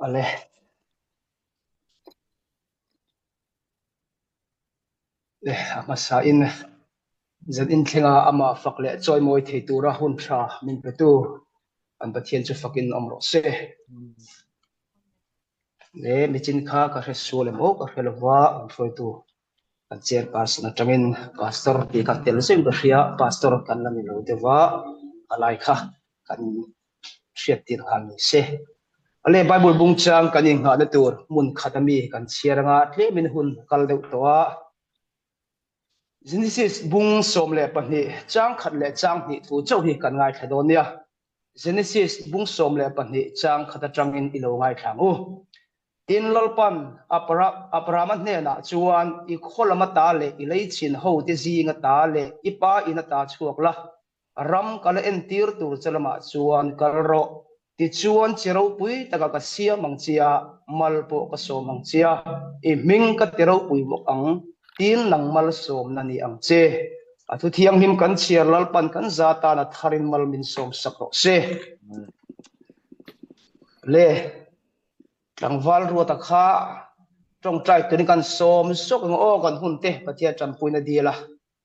Ale. Le a hmasa in zan in thlenga amah fak leh chawimawi thei tura hun tha min petu kan Pathian chu fakin awm rawh se. Le michin kha ka hre sual em aw ka hre lova an hruaitu kan chairperson atangin pastor tih kha tel zeuh ka hria pastor kan la ni lo deuh va a lai kha kan hriat tir nghal ni se. Ale Bible bung chang kan inghahna tur hmun khat ami kan chhiar anga tlemin hun kal deuh tawh a. Genesis bung 12 chang khat leh chang hnih thu chauh hi kan ngaithla dawn nia. Genesis bung 12 chang khat atangin i lo ngaithla ang u. Tin Lalpan Abrahama hnenah chuan i khaw lam ata leh i leichhin hote zing ata leh i pa in ata chhuak la, Ram ka la entir tur che lamah chuan kal rawh. Tichuan chi ropui taka ka siam ang che a, mal pawh ka sawm ang che a, i hming ka ti ropui bawk ang, tin nang malsawmna ni ang che. A thu thianghlim kan chhiar Lalpan kan za tan a tharin mal min sawm sak rawh se. Le, tlangval Ruata kha tawngtai turin kan sawm zawk ang aw, kan hun te Pathian tanpuina dil a.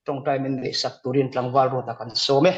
Tawngtai min neihsak turin tlangval ruatah kan sawm e.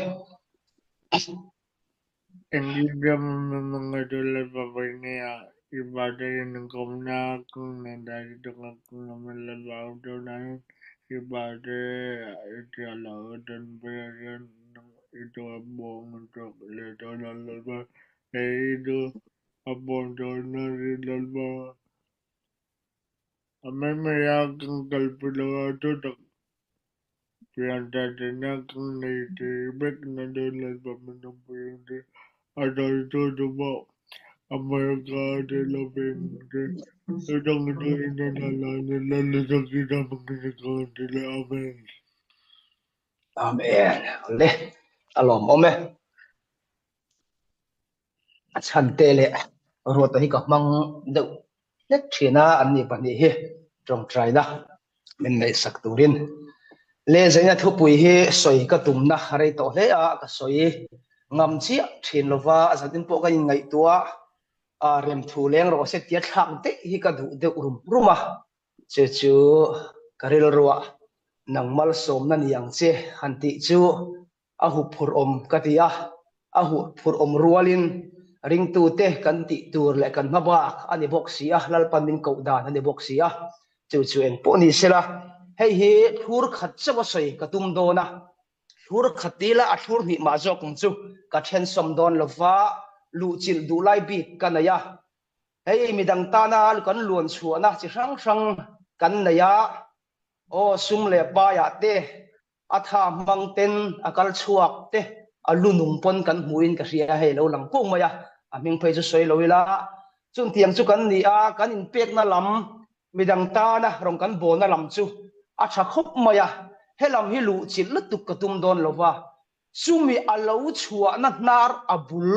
Amen. Le, a lawmawm e. A chhan te leh Ruata hi ka hmang deuh hlek thin a, an ni pahnih hi tawngtaina min ngaihsak turin. Lehzaina thupui hi sawi ka tumna rei tawh hle a, ka sawi ngam chiah thin lova, a zanin pawh ka inngaihtuah a, remthu leng rawh se tia thlak daih hi ka duh deuh rum rum a, chu chu ka rilruah nang malsawmna ni ang che han tih chu A huphurh awm ka ti a, a huphurh awm rualin ringtute kan tih tur leh kan hmabak a ni bawk si a, Lalpan min koh dan a ni bawk si a, chu chu eng pawh ni sela, hei hi thlur khat chauh a sawi ka tum dawn a, thlur khat ti ila a thlur hnih mah zawk ang chu ka thensawm dawn lova, luhchilh duh lai bik ka nei a, hei midang tana kan luan chhuahna chi hrang hrang kan nei a, aw sum leh paiah te A tha hmang ten a kal chhuak te a lu nung pawn kan hmuhin ka hria hei lo lang kung mai a, a hming phei chu sawi lo ila. Chuntiang chu kan ni a, kan inpekna lam midang tana rawn kan bawlna lam chu a tha khawp mai a, helam hi luh chilh lutuk ka tum dawn lo va, chumi a lo chhuahna hnar a bul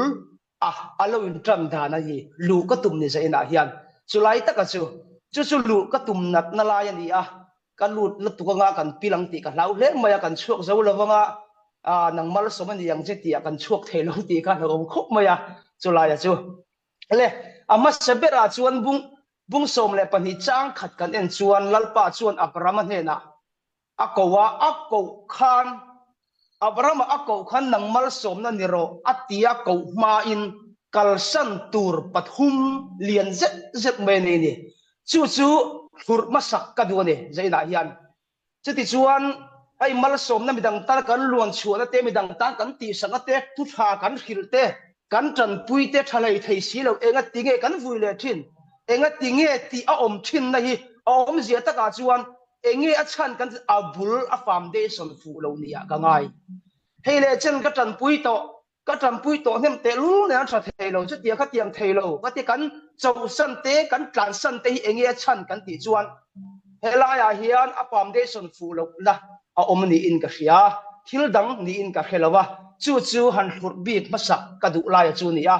a, a lo intan dan a hi luh ka tum ni zainah hian chulai taka chu chu chu luh ka tum natna lai a ni a, ka lut lutuk anga kan pil ang tih ka hlau hle mai a, kan chhuak zo lo anga ah nang malsawm a ni ang che tih ah kan chhuak thei lo tih kha hlauhawm khawp mai a, chulaia chu le a hmasa berah chuan bung bung 12 chang khat kan en chuan Lalpa chuan Abrahama hnenah A koh a, a koh khan, Abrahama a koh khan nang malsawmna ni rawh a ti a koh hmain kalsan tur pathum lian zet zet mai a nei a ni. Chu chu thlurh hmasak ka duh a ni Zainah hian. Chutichuan hei malsawmna midang tan kan luan chhuahna te, midang tan kan tihsakna te, thu tha kan hrilh te, kan tanpui te tha hlei thei si lo, enga ti nge kan vui leh thin, enga ti nge tih a awm thinna hi a awmzia takah chuan Enge a chhan kan a bul a foundation fuh lo nia ka ngai. Hei leh chen ka tanpui tawh, ka tanpui tawh hnem teh lul nen a tha thei lo, chutia ka tiang thei lo ka ti kan chohsan te kan tlansan te hi enge a chhan kan tih chuan helaiah hian a foundation fuh loh na a awm niin ka hria, thil dang niin ka hre lo a, chu chu han hlurh bik hmasak ka duh laia chu nia.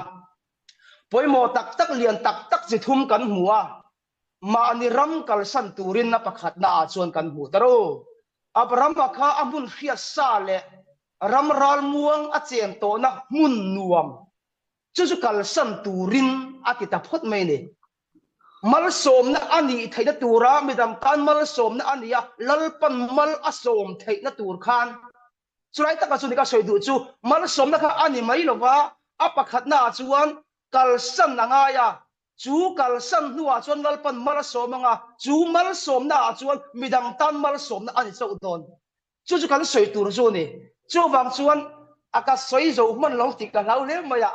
Pawimawh tak tak lian tak tak chi thum kan hmu a, Mahni ram kalsan turin a pakhatna ah chuan kan hmuh ta ro. Abrahama kha a hmun hriat sa leh ram ralmuang a chen tawhna hmun nuam. Chu chu kalsan turin a ti ta phawt mai a ni. Malsawmna a nih theihna tura midang tan malsawmna a nia, Lalpan mal a sawm theihna tur khan chulai taka chu ni ka sawi duh chu malsawmna kha a ni mai lova, a pakhatnaah chuan kalsan a ngai a, chu kalsan hnuah chuan Lalpan mal a sawm ang a, chu malsawmnaah chuan midang tan malsawmna a ni chauh dawn. Chu chu kan sawi tur chu a ni. Chuvang chuan a ka sawi zo hman lo tih ka hlau hle mai a.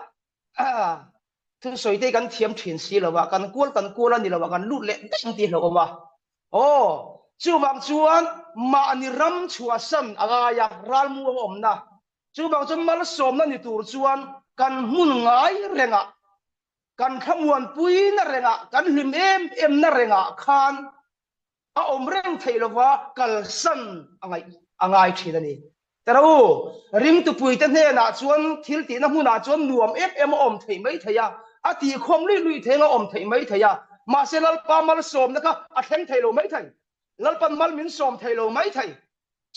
Thusawi te kan thiam thin si lo a, kan kual kan kual a ni lo a, kan lut leh daih ang tih hlauhawm a. Aw, chuvang chuan mahni ram chhuahsan a ngai a, ralmuang awmna. Chuvang chuan malsawmna ni tur chuan kan hmun ngai rengah, kan thlamuanpuina rengah, kan hlim em emna rengah khan a awm reng theih lova kalsan a ngaih a ngai thin a ni. Tara u, ringtupuite hnenah chuan thil tihna hmunah chuan nuam em em a awm theih mai thei a, a tihkhawm luih luih theng a awm theih mai thei a, mahse Lalpa malsawmna kha a thleng thei lo mai thei. Lalpan mal min sawm thei lo mai thei.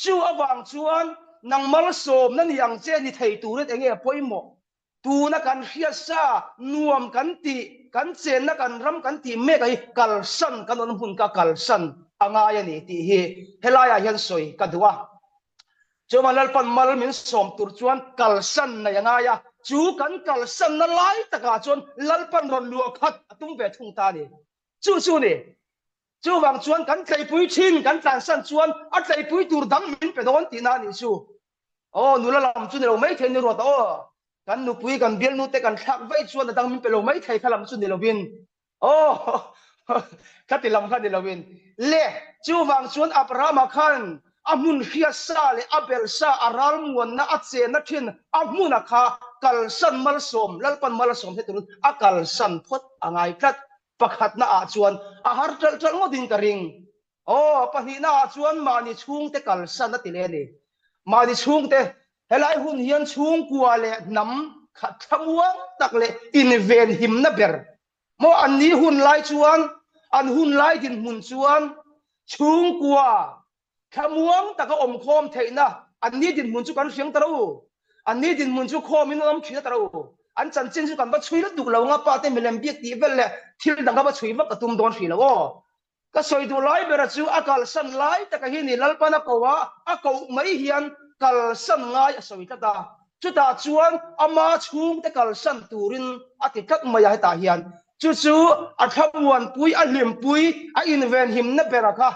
Chu avang chuan nang malsawmna ni ang che ni thei turin enge a pawimawh? Tuna kan hriat sa, nuam kan tih, kan chenna kan ram kan tih mek a hi kalsan kan awm hmun ka kalsan a ngai a ni tih hi helaiah hian sawi ka duh a. Chuan Lalpan mal min sawm tur chuan kalsan nei a ngai a, chu kan kalsanna lai takah chuan Lalpan rawn luah khat a tum ve thung ta a ni. Chu chu ni. Chuvang chuan kan tleipui thin kan tlansan chuan a tleipui tur dang min pe dawn tihna a nih chu. Aw nula lam chu ni lo mai thei ni ruat aw. Kan nupui kan bialnu te kan thlak vaih chuan a dang min pe lo mai thei kha lam chu ni lovin aw khati lam kha ni lovin le chuvang chuan Abrahama khan a hmun hriat sa leh a belh sa a ralmuanna a chenna thin a hmuna kha kalsan malsawm Lalpan malsawm he turin a kalsan phawt a ngai tlat pakhatna ah chuan a har ṭalh ṭalh ngawtin ka ring. Aw, pahnihna ah chuan mahni chhungte kalsan a ti leh a ni. Mahni chhungte, helai hun hian chhungkua leh hnam khat thlamuang tak leh invenhimna ber maw an ni hun lai chuan, an hun lai dinhmun chuan chhungkua Thlamuang taka awm khawm theihna an ni dinhmun chu kan hriang ta ro u. An ni dinhmun chu khawmin an awm thin a ta ro u. An chanchin chu kan va chhui lutuk lo anga pa te milem biak tih vel leh thil dang ka va chhui vak ka tum dawn hrih lo aw. Ka sawi duh lai bera chu a kalsan lai taka hi ni Lalpan a ko a, a koh mai hian kalsan ngai a sawi tlat a. Chutah chuan ama chhungte kalsan turin a ti tlat mai a hetah hian. Chu chu a thlamuanpui, a hlimpui, a invenhimna bera kha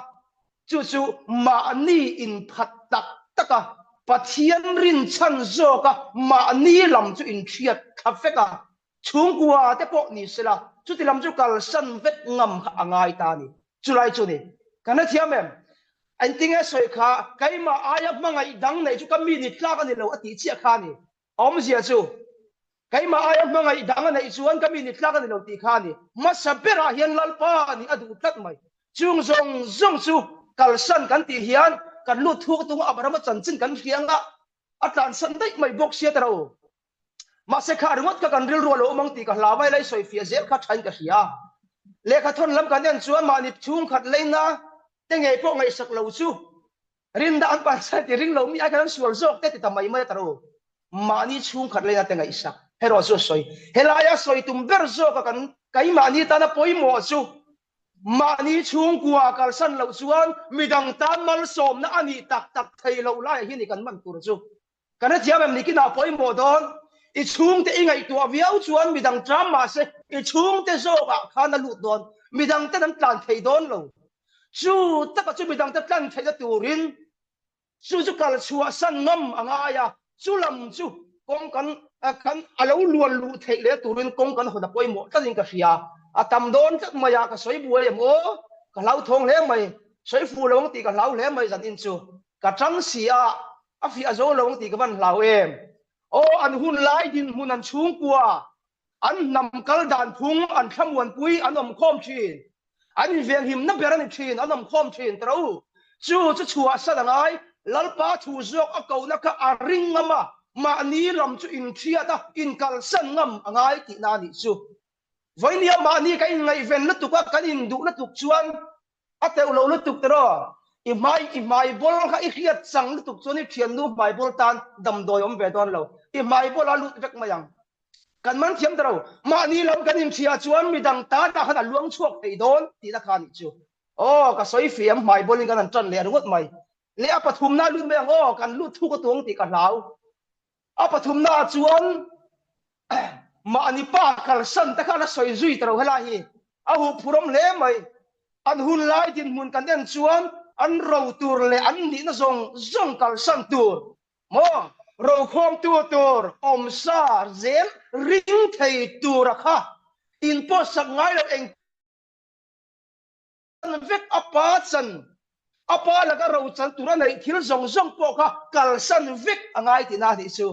Chu chu mahni inphat tak tak a, Pathian rinchhan zawk a mahni lam chu inhriat thla vek a, chhungkua te pawh ni sela, chuti lam chu kalsan vek ngam kha a ngai ta a ni. Chulai chu ni. Kan hrethiam em? Engtinge sawi kha, keimah aia hmangaih dang neih chu ka mi ni tlak a ni lo a tih chiah kha a ni. A awmzia chu, keimah aia hmangaih dang a neih chuan ka mi ni tlak a ni lo tih kha a ni. Hmasa berah hian Lalpa nih a duh tlat mai. Chung zawng zawng chu kalsan kan tih hian kan lut thuk tung Abrahama chanchin kan hria anga a tlansan daih mai bawk sia ta ro. Mahse kha ringawt kha kan rilru a lo awm ang tih ka hlau vai lai sawi fiah zel kha thain ka hria. Lehkha thawn lam kan en chuan mahni chhungkhat leina te ngei pawh ngaihsak lo chu Rinna an pansan ti ring lo mi ai khan an sual zawk te ti ta mai mai a ta ro. Mahni chhungkhat leina te ngaihsak. Herawh chu a sawi. Helaia sawi tum ber zawk a kan keimahni tana pawimawh chu mahni chhungkua kalsan loh chuan midang tan malsawmna a nih tak tak thei loh laiah hian i kan man tur chu. Kan hrethiam em ni kinah pawimawh dawn. I chhungte i ngaihtuah viau chuan midang ṭam mahse i chhungte zawkah khan a lut dawn. Midang ten an tlan thei dawn lo. Chu taka chu midang te tlan theihna turin chu chu kal chhuahsan ngam a ngai a, chu lam chu kawng kan kan a lo luan luh theih leh turin kawng kan hawn a pawimawh tlatin ka hria. A tam dawn tlat mai a, ka sawi buai em aw, ka hlauthawng hle mai, sawi fuh lo ang tih ka hlau hle mai zanin chu. Ka ṭang si a, a fiah zo lo ang tih ka van hlau em. Aw an hun lai dinhmun an chhungkua an hnam kal dan phung an thlamuanpui an awm khawm thin. An invenghimna ber a ni thin an awm khawm thin tawh u. Chu chu chhuahsan a ngai Lalpa thu zawk a kohna kha a ring ngam a, mahni lam chu inthiat a inkalsan ngam a ngai tihna a nih chu. Vawinia mahni kan inngaihven lutuk a kan induh lutuk chuan A teuh lo lutuk tiraw? I hmai i hmai bawl kha i hriat chang lutuk chuan i thiannu hmai bawl tan damdawi awm ve dawn lo. I hmai bawl a lut vek mai ang. Kan man thiam ta lo. Mahni lam kan inhria chuan midang tanah khan a luang chhuak thei dawn tihna kha a nih chu. Aw, ka sawi fiam hmai bawlin kan han tan leh ringawt mai. Leh a pathumna lut mai ang aw, kan lut thuk a tuang tih ka hlau. A pathumna ah chuan mahni pa kalsan te khan a sawi zui ta lo helai hi. A huhphurawm hle mai. An hun lai dinhmun kan en chuan an ro tur leh an nihna zawng zawng kalsan tur maw rokhawmtu tur awmsa zel ring thei tura kha inpawh sak ngai lo eng Chan vek a pa chan, a pa laka ro chan tur a neih thil zawng zawng pawh kha kalsan vek a ngai tihna a nih chu.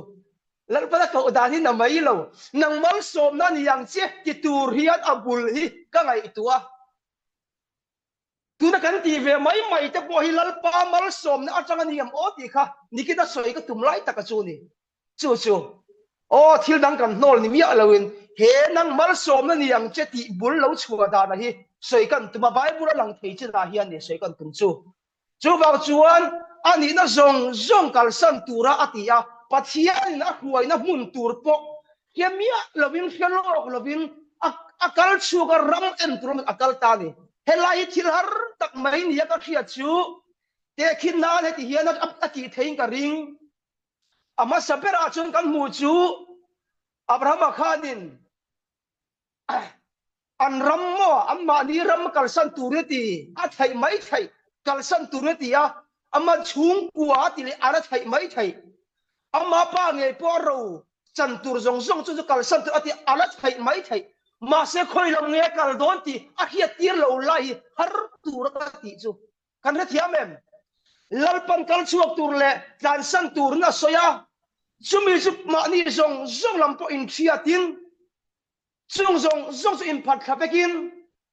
Lalpan a koh dan hi na mai lo, nang malsawmna ni ang che ti tur hian a bul hi ka ngaihtuah a. Tuna kan tih ve mai mai te pawh hi Lalpa malsawmna atang a ni em aw tih kha Nikita sawi ka tum lai taka chu a ni. Chu chu, aw thil dang kan hnawl ni miah loin he nang malsawmna ni ang che tih bul lo chhuah dana hi sawi kan tum a, Bible a lang thei chinah hian ni sawi kan tum chu. Chuvang chuan a nihna zawng zawng kalsan tura a ti a, Pathianin a hruaina hmun tur pawh hre miah lovin, hre lawk lovin a a kal chhuak a, ram en tur a kal ta a ni. Helai hi thil har tak mai nia ka hriat chu tehkhin nan heti hian a tih theiin ka ring. A hmasa berah chuan kan hmuh chu Abrahama khanin an ram maw anmahni ram kalsan tur a ti, a theih mai theih kalsan tur a ti a, ama chhungkua a ti leh a la theih mai theih, ama pa ngei pawh a ro chan tur zawng zawng chu chu kalsan tur a ti, a la theih mai theih, mahse khawi lam nge a kal dawn tih a hriattir lo lai hi har tur a ka tih chu. Kan hrethiam em? Lalpan kal chhuak tur leh tlansan turin a sawi a, chumi chu mahni zawng zawng lam pawh inhriatin, chung zawng zawng chu inphat thla vekin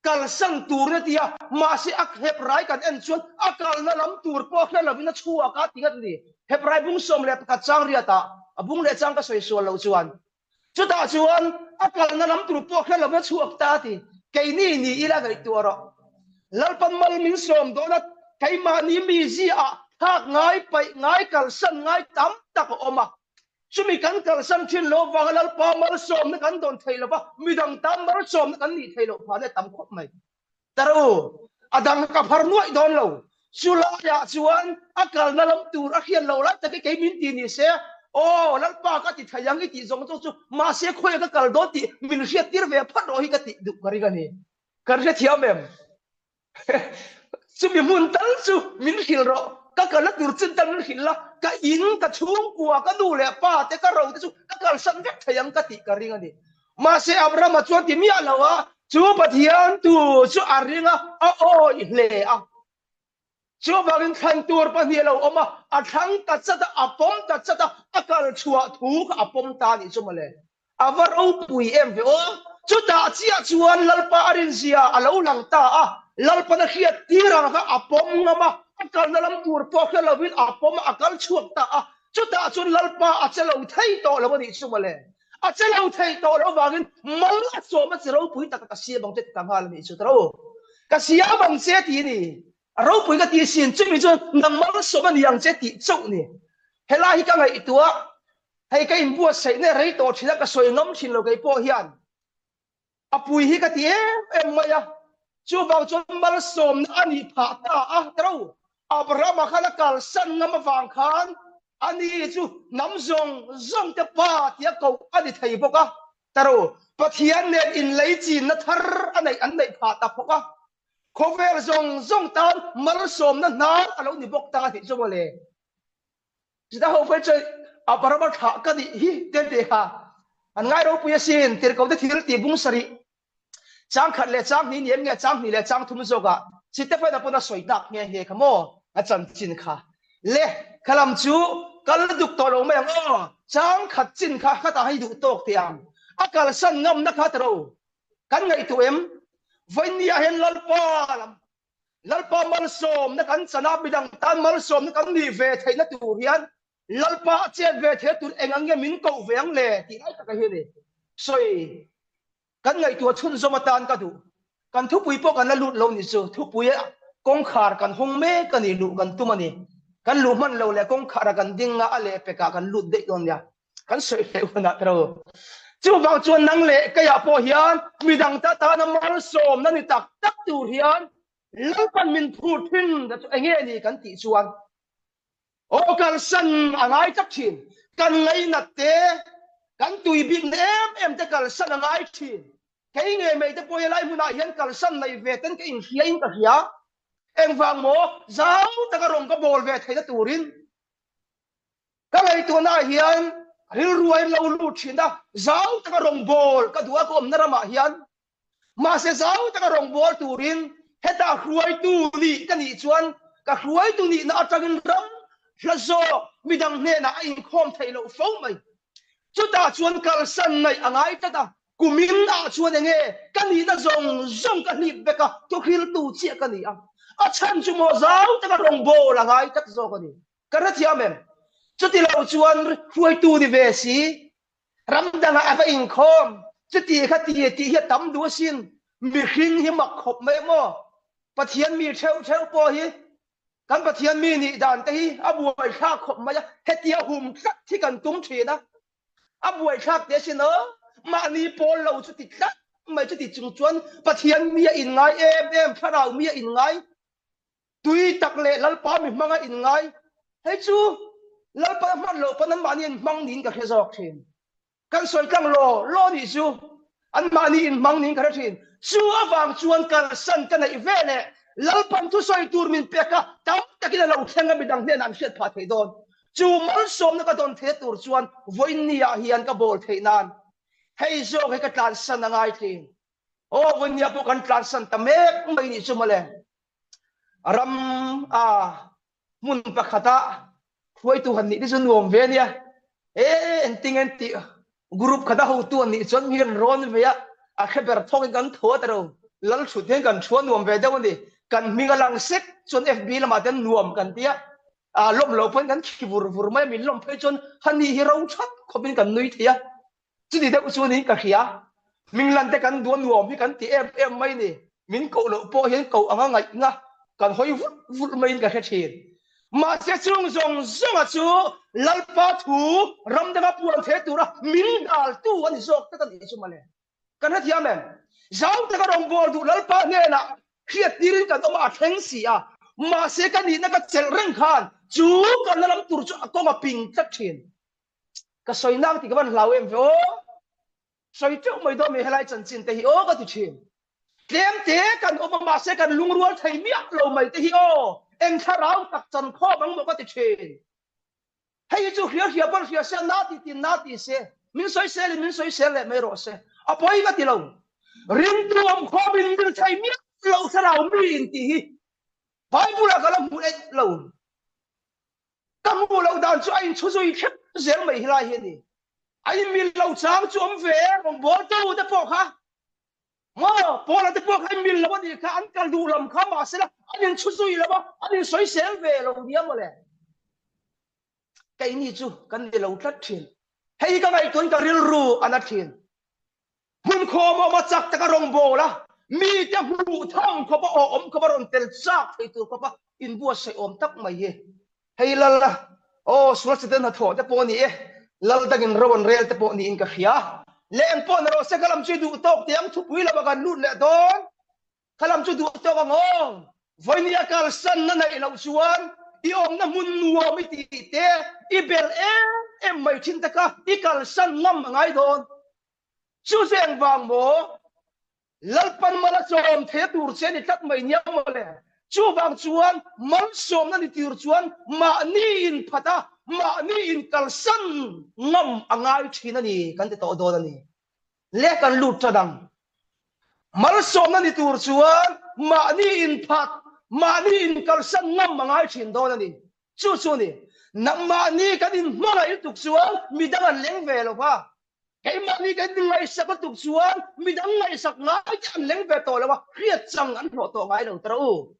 kalsan turin a ti a, mahse a Hebrai kan en chuan a kalna lam tur pawh hre lovin a chhuak a ti ngat a ni. Hebrai bung 11 chang riatah a bung leh chang ka sawi sual loh chuan Chutah chuan a kalna lam tur pawh hre lova chhuak ta a ti. Keini ni ila ngaihtuah rawh. Lalpan mal min sawm dawn a, keimahni mizia-ah thlak ngai, paih ngai, kalsan ngai tam tak a awm a. Chumi kan kalsan thin lo vanga Lalpa malsawmna kan dawn thei lova, midang tan malsawmna kan nih theih loh phahna tam khawp mai. Tar u, a dang ka phar nuaih dawn lo. Chu laiah chuan a kalna lam tur a hriat loh lai takin kei min ti ni se, Aw, Lalpa ka ti thei ang i tih zawng zawng chu, mahse khawiah ka kal dawn tih min hriat tir ve phawt rawh hi ka tih duh ka ring a ni. Kan hrethiam em? Chumi hmun tal chu min hrilh rawh, ka kalna tur chin tal min hrilh la, ka in, ka chhungkua, ka nu leh pa te, ka ro te chu ka kalsan vek thei ang ka tih ka ring a ni. Mahse Abrahama chuan ti miah lo a, chu Pathian tu chu a ring a, a awih hle a. Chuvangin thlan tur pahnih a lo awm a, a thlang ta chat a, a pawm ta chat a, a kal chhuah thu kha a pawm ta a nih chu mawle. A va ropui em ve aw! Chutah chiah chuan Lalpa a rinzia a lo lang ta a, Lalpan a hriat tir ang kha a pawm ngam a, a kalna lam tur pawh hre lovin a pawm a, a kal chhuak ta a. Chutah chuan Lalpa a che lo thei tawh lo a nih chu mawle. A che lo thei tawh loh avangin mal a sawm a che ropui taka ka siam ang che ti ta nghal a nih chu ta ro. Ka siam ang che ti a ni. A ropui ka ti sin chumi chu nang mal sawm a ni ang che tih chauh ni. Helai hi ka ngaihtuah hei ka inbuatsaihna rei tawh thin a ka sawi ngam thin lo kei pawh hian. A pui hi ka ti em em mai a, chuvang chuan malsawmna a nih phah ta a, tro Abrahama khan a kalsan ngam avang khan ani chu hnam zawng zawng te pa tia koh a ni thei bawk a, tro Pathian nen inlei chinna thar a neih an neih phah ta bawk a, khawvel zawng zawng tan malsawmna hnar a lo ni bawk ta a tih chu mawle. Chutah ho phei chuan Abrahama thlah ka nih hi te an ti kha. An ngai ropui asin, tirhkohte thil tih bung sarih chang khat leh chang hnih ni em nge chang hnih leh chang thum zawkah Sitefana pawn a sawi tak nghe nghe kha maw a chanchin kha. Le kha lam chu kal duk tawh lo mai ang aw, chang khat chin kha khatah hei duh tawk teh ang. A kalsan ngamna kha tiro kan ngaihtuah em? Vawinia hian Lalpa lam Lalpa malsawmna kan chan a, midang tan malsawmna kan nih ve theihna tur hian Lalpa a chet ve theih tur eng ang nge min koh ve ang le tih lai taka hi a ni. Sawi kan ngaihtuah chhunzawm atan ka duh. Kan thupui pawh kan la lut lo ni chu. Thupui kawngkhar kan hawng mek a ni, luh kan tum a ni. Kan luh hman lo leh kawngkhar a kan ding a, a lehpekah kan lut daih dawn nia. Kan sawi hleh hunah te ro. Chuvang chuan nang leh keiah pawh hian midangte atana malsawmna ni tak tak tur hian Lalpan min phur thin te chu enge ni kan tih chuan aw kalsan a ngai tak thin. Kan ngainat te, kan tui bikna em em te kalsan a ngai thin. Kei ngei mai te pawh helai hmunah hian kalsan nei ve ten ka inhria in ka hria. Engvang maw zau taka rawng ka bawl ve theihna turin Ka ngaihtuahnaah hian rilru a in lo lut thin a, zau taka rawngbawl ka duh a ka awmna ramah hian. Mahse zau taka rawngbawl turin hetah hruaitu nih ka nih chuan ka hruaitu nihna atangin ram hla zawk midang hnenah a inkhawm theih loh fo mai. Chutah chuan kalsan ngaih a ngai tlat a, kumin ah chuan enge ka nihna zawng zawng ka hlip vek a, thuhriltu chiah ka ni a. A chhan chu maw zau taka rawngbawl a ngai tlat zawk a ni. Ka hrethiam em? Chuti lo chuan hruaitu ni ve si, ram dangah a va inkhawm, chuti kha ti tih hi a tam duh asin. Mihring hi mak khawp mai maw? Pathian mi theuh theuh pawh hi kan Pathian mi nih dan te hi a buaithlak khawp mai a, hetia hum tlat hi kan tum thin a, a buaithlak teh asin aw. Mahni pawl lo chuti tlat mai chuti chung chuan Pathian mi a inngai em em, thlarau mi a inngai. Tui tak leh Lalpa mi hmanga inngai hei chu Lalpa a hman loh pawn anmahni an hmang niin ka hre zawk thin. Kan sawi tlang law law nih chu anmahni inhmang niin ka hre thin. Chu avang chuan kalsan ka neih ve leh Lalpan thusawi tur min pek a, tam takin a lo thleng a midang hnenah an hriat phah thei dawn. Chu malsawmna ka dawn theih tur chuan vawiinni ah hian ka bawl theih nan hei zawk hi ka tlansan a ngai thin. Aw vawiinni ah pawh kan tlansan ta mek mai nih chu mawle. Ram a hmun pakhata hruaitu han nih te chu nuam ve ania. E engtin nge tih group khata hotu an nih chuan mi an rawn ve a, a hre ber thawkin kan tho a ta ro. Lal thut hian kan thu a nuam ve deuh a ni. Kan hming a lang sek chuan FB lamah te nuam kan ti a, a lawm loh pawhin kan khi vur vur mai a, min lawm phei chuan hani hi ro that khawpin kan nui thei a. Chuti deuh chu niin ka hria. Minglan te kan duh a nuam hi kan ti em em mai ni. Min koh loh pawh hian koh anga ngaihna kan hawi vulh vulh maiin ka hre thin. Mahse chung zawng zawnga chu Lalpa thu ram danga puan thei tura min daltu a ni zawk tlat a nih chu mawle. Kan hrethiam em? Zau taka rawngbâwl duh Lalpa hnenah hriattirin kan awm a, a thleng si a. Mahse ka nihna ka chelh reng khan chu kalna lam tur chu a kawng a ping tlat thin. Ka sawi nang tih ka van hlau em ve aw. Sawi teuh mai dawn mai helai chanchin te hi aw ka ti thin. Tlem te kan awm a mahse kan lungrual thei miah lo mai te hi aw eng thlarau tak chan khawm ang maw ka ti thin. Hei hi chu hria hria pawn hria se na ti tin na ti se min sawisel in min sawisel leh mai rawh se. A pawi ka ti lo. Ringtu awm khawm in mil thei miah lo thlarau mi in tih hi Bible ah ka la hmu eih lo. Ka hmuh loh dan chu a inchhu zui thlep zel mai helai hi a ni. A inmil lo chang chu awm ve e, rawngbawltu te pawh kha maw Paula te pawh kha inmil lo a nih kha, an kal duh lam kha mahsela an inchhu zui lo a, an insawisel ve lo nia mawle. Keini chu kan ni lo tlat thin. Hei hi ka ngaihtuahin ka rilru a na thin. Hmun khawm awm a chak taka rawngbâwl a, mite hmuh tham khawpa aw awm khawpa rawn tel chak thei tur khawpa inbuatsaih awm tak mai hi. Hei lal a, aw sual chite hnathawh te pawh a ni e, lal dangin ro an rel te pawh niin ka hria. Leh engpawh na rawh se ka lam chu i duh tawk teh ang thupui lamah kan lut leh dawn. Ka lam chu duh tawk ang aw. Vawinia kalsanna neih loh chuan i awmna hmun nuam i tih te i bel em em mai thin te kha i kalsan ngam a ngai dawn. Chu chu engvang maw? Lalpan mal a chawm thei a tur che a ni tlat mai nia mawle. Chuvang chuan malsawmna ni tir chuan mahni inphat a, mahni inkalsan ngam a ngai thin a ni kan ti tawh dawn a ni. Le kan lut ta dang. Malsawmna ni tur chuan mahni inphat, mahni inkalsan ngam a ngai thin dawn a ni. Chu chu a ni. Nangmahni kan inhmangaih lutuk chuan midang an leng ve lo va. Keimahni kan ngaihsak lutuk chuan midang ngaihsak ngai te an leng ve tawh lo a, hriat chang an hlawh tawh ngai lo ta rawh u.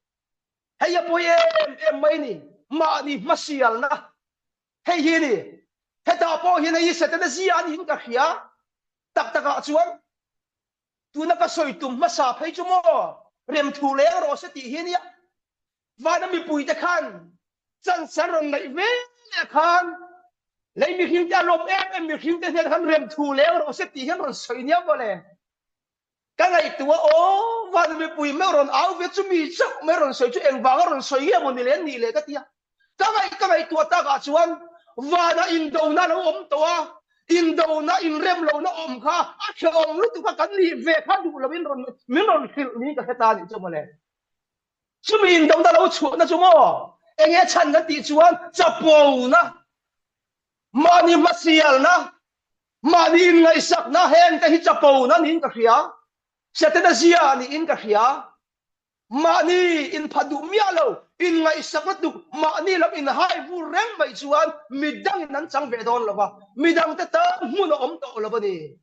Hei a pawi em em mai ni, mahni hmasialna hei hi ni. Hetah pawh hian hei hi Setana zia a niin ka hria, tak takah chuan tuna ka sawi tum hmasa phei chu maw remthu leng rawh se tih hi nia. Vana mipuite khan chance an rawn neih ve leh khan. Lei mihring te a lawm em em mihring te hnenah khan rem thu leng rawh se tih hian rawn sawi nia mawle. Ka ngaihtuah aw, van mipui meuh rawn au ve chu mi chauh mai rawn sawi chu engvanga rawn sawi nge maw ni le an nih le ka ti a. Ka ngaih ka ngaihtuah takah chuan vanah indona a lo awm tawh a, indona inrem lohna awm kha a hrehawm lutuk a kan nih ve kha duh loin rawn min rawn hrilh niin ka hre ta a nih chu mawle. Chumi indona lo chhuahna chu maw enge chhan kan tih chuan chapona, mahni hmasialna, Mahni inngaihsakna hengte hi chapona niin ka hria, Setana zia niin ka hria. Mahni inphat duh miah lo, inngaihsak lutuk, mahni lam inhai vur reng mai chuan midangin an chang ve dawn lo va, midangte tan hmun a awm tawh lo a ni.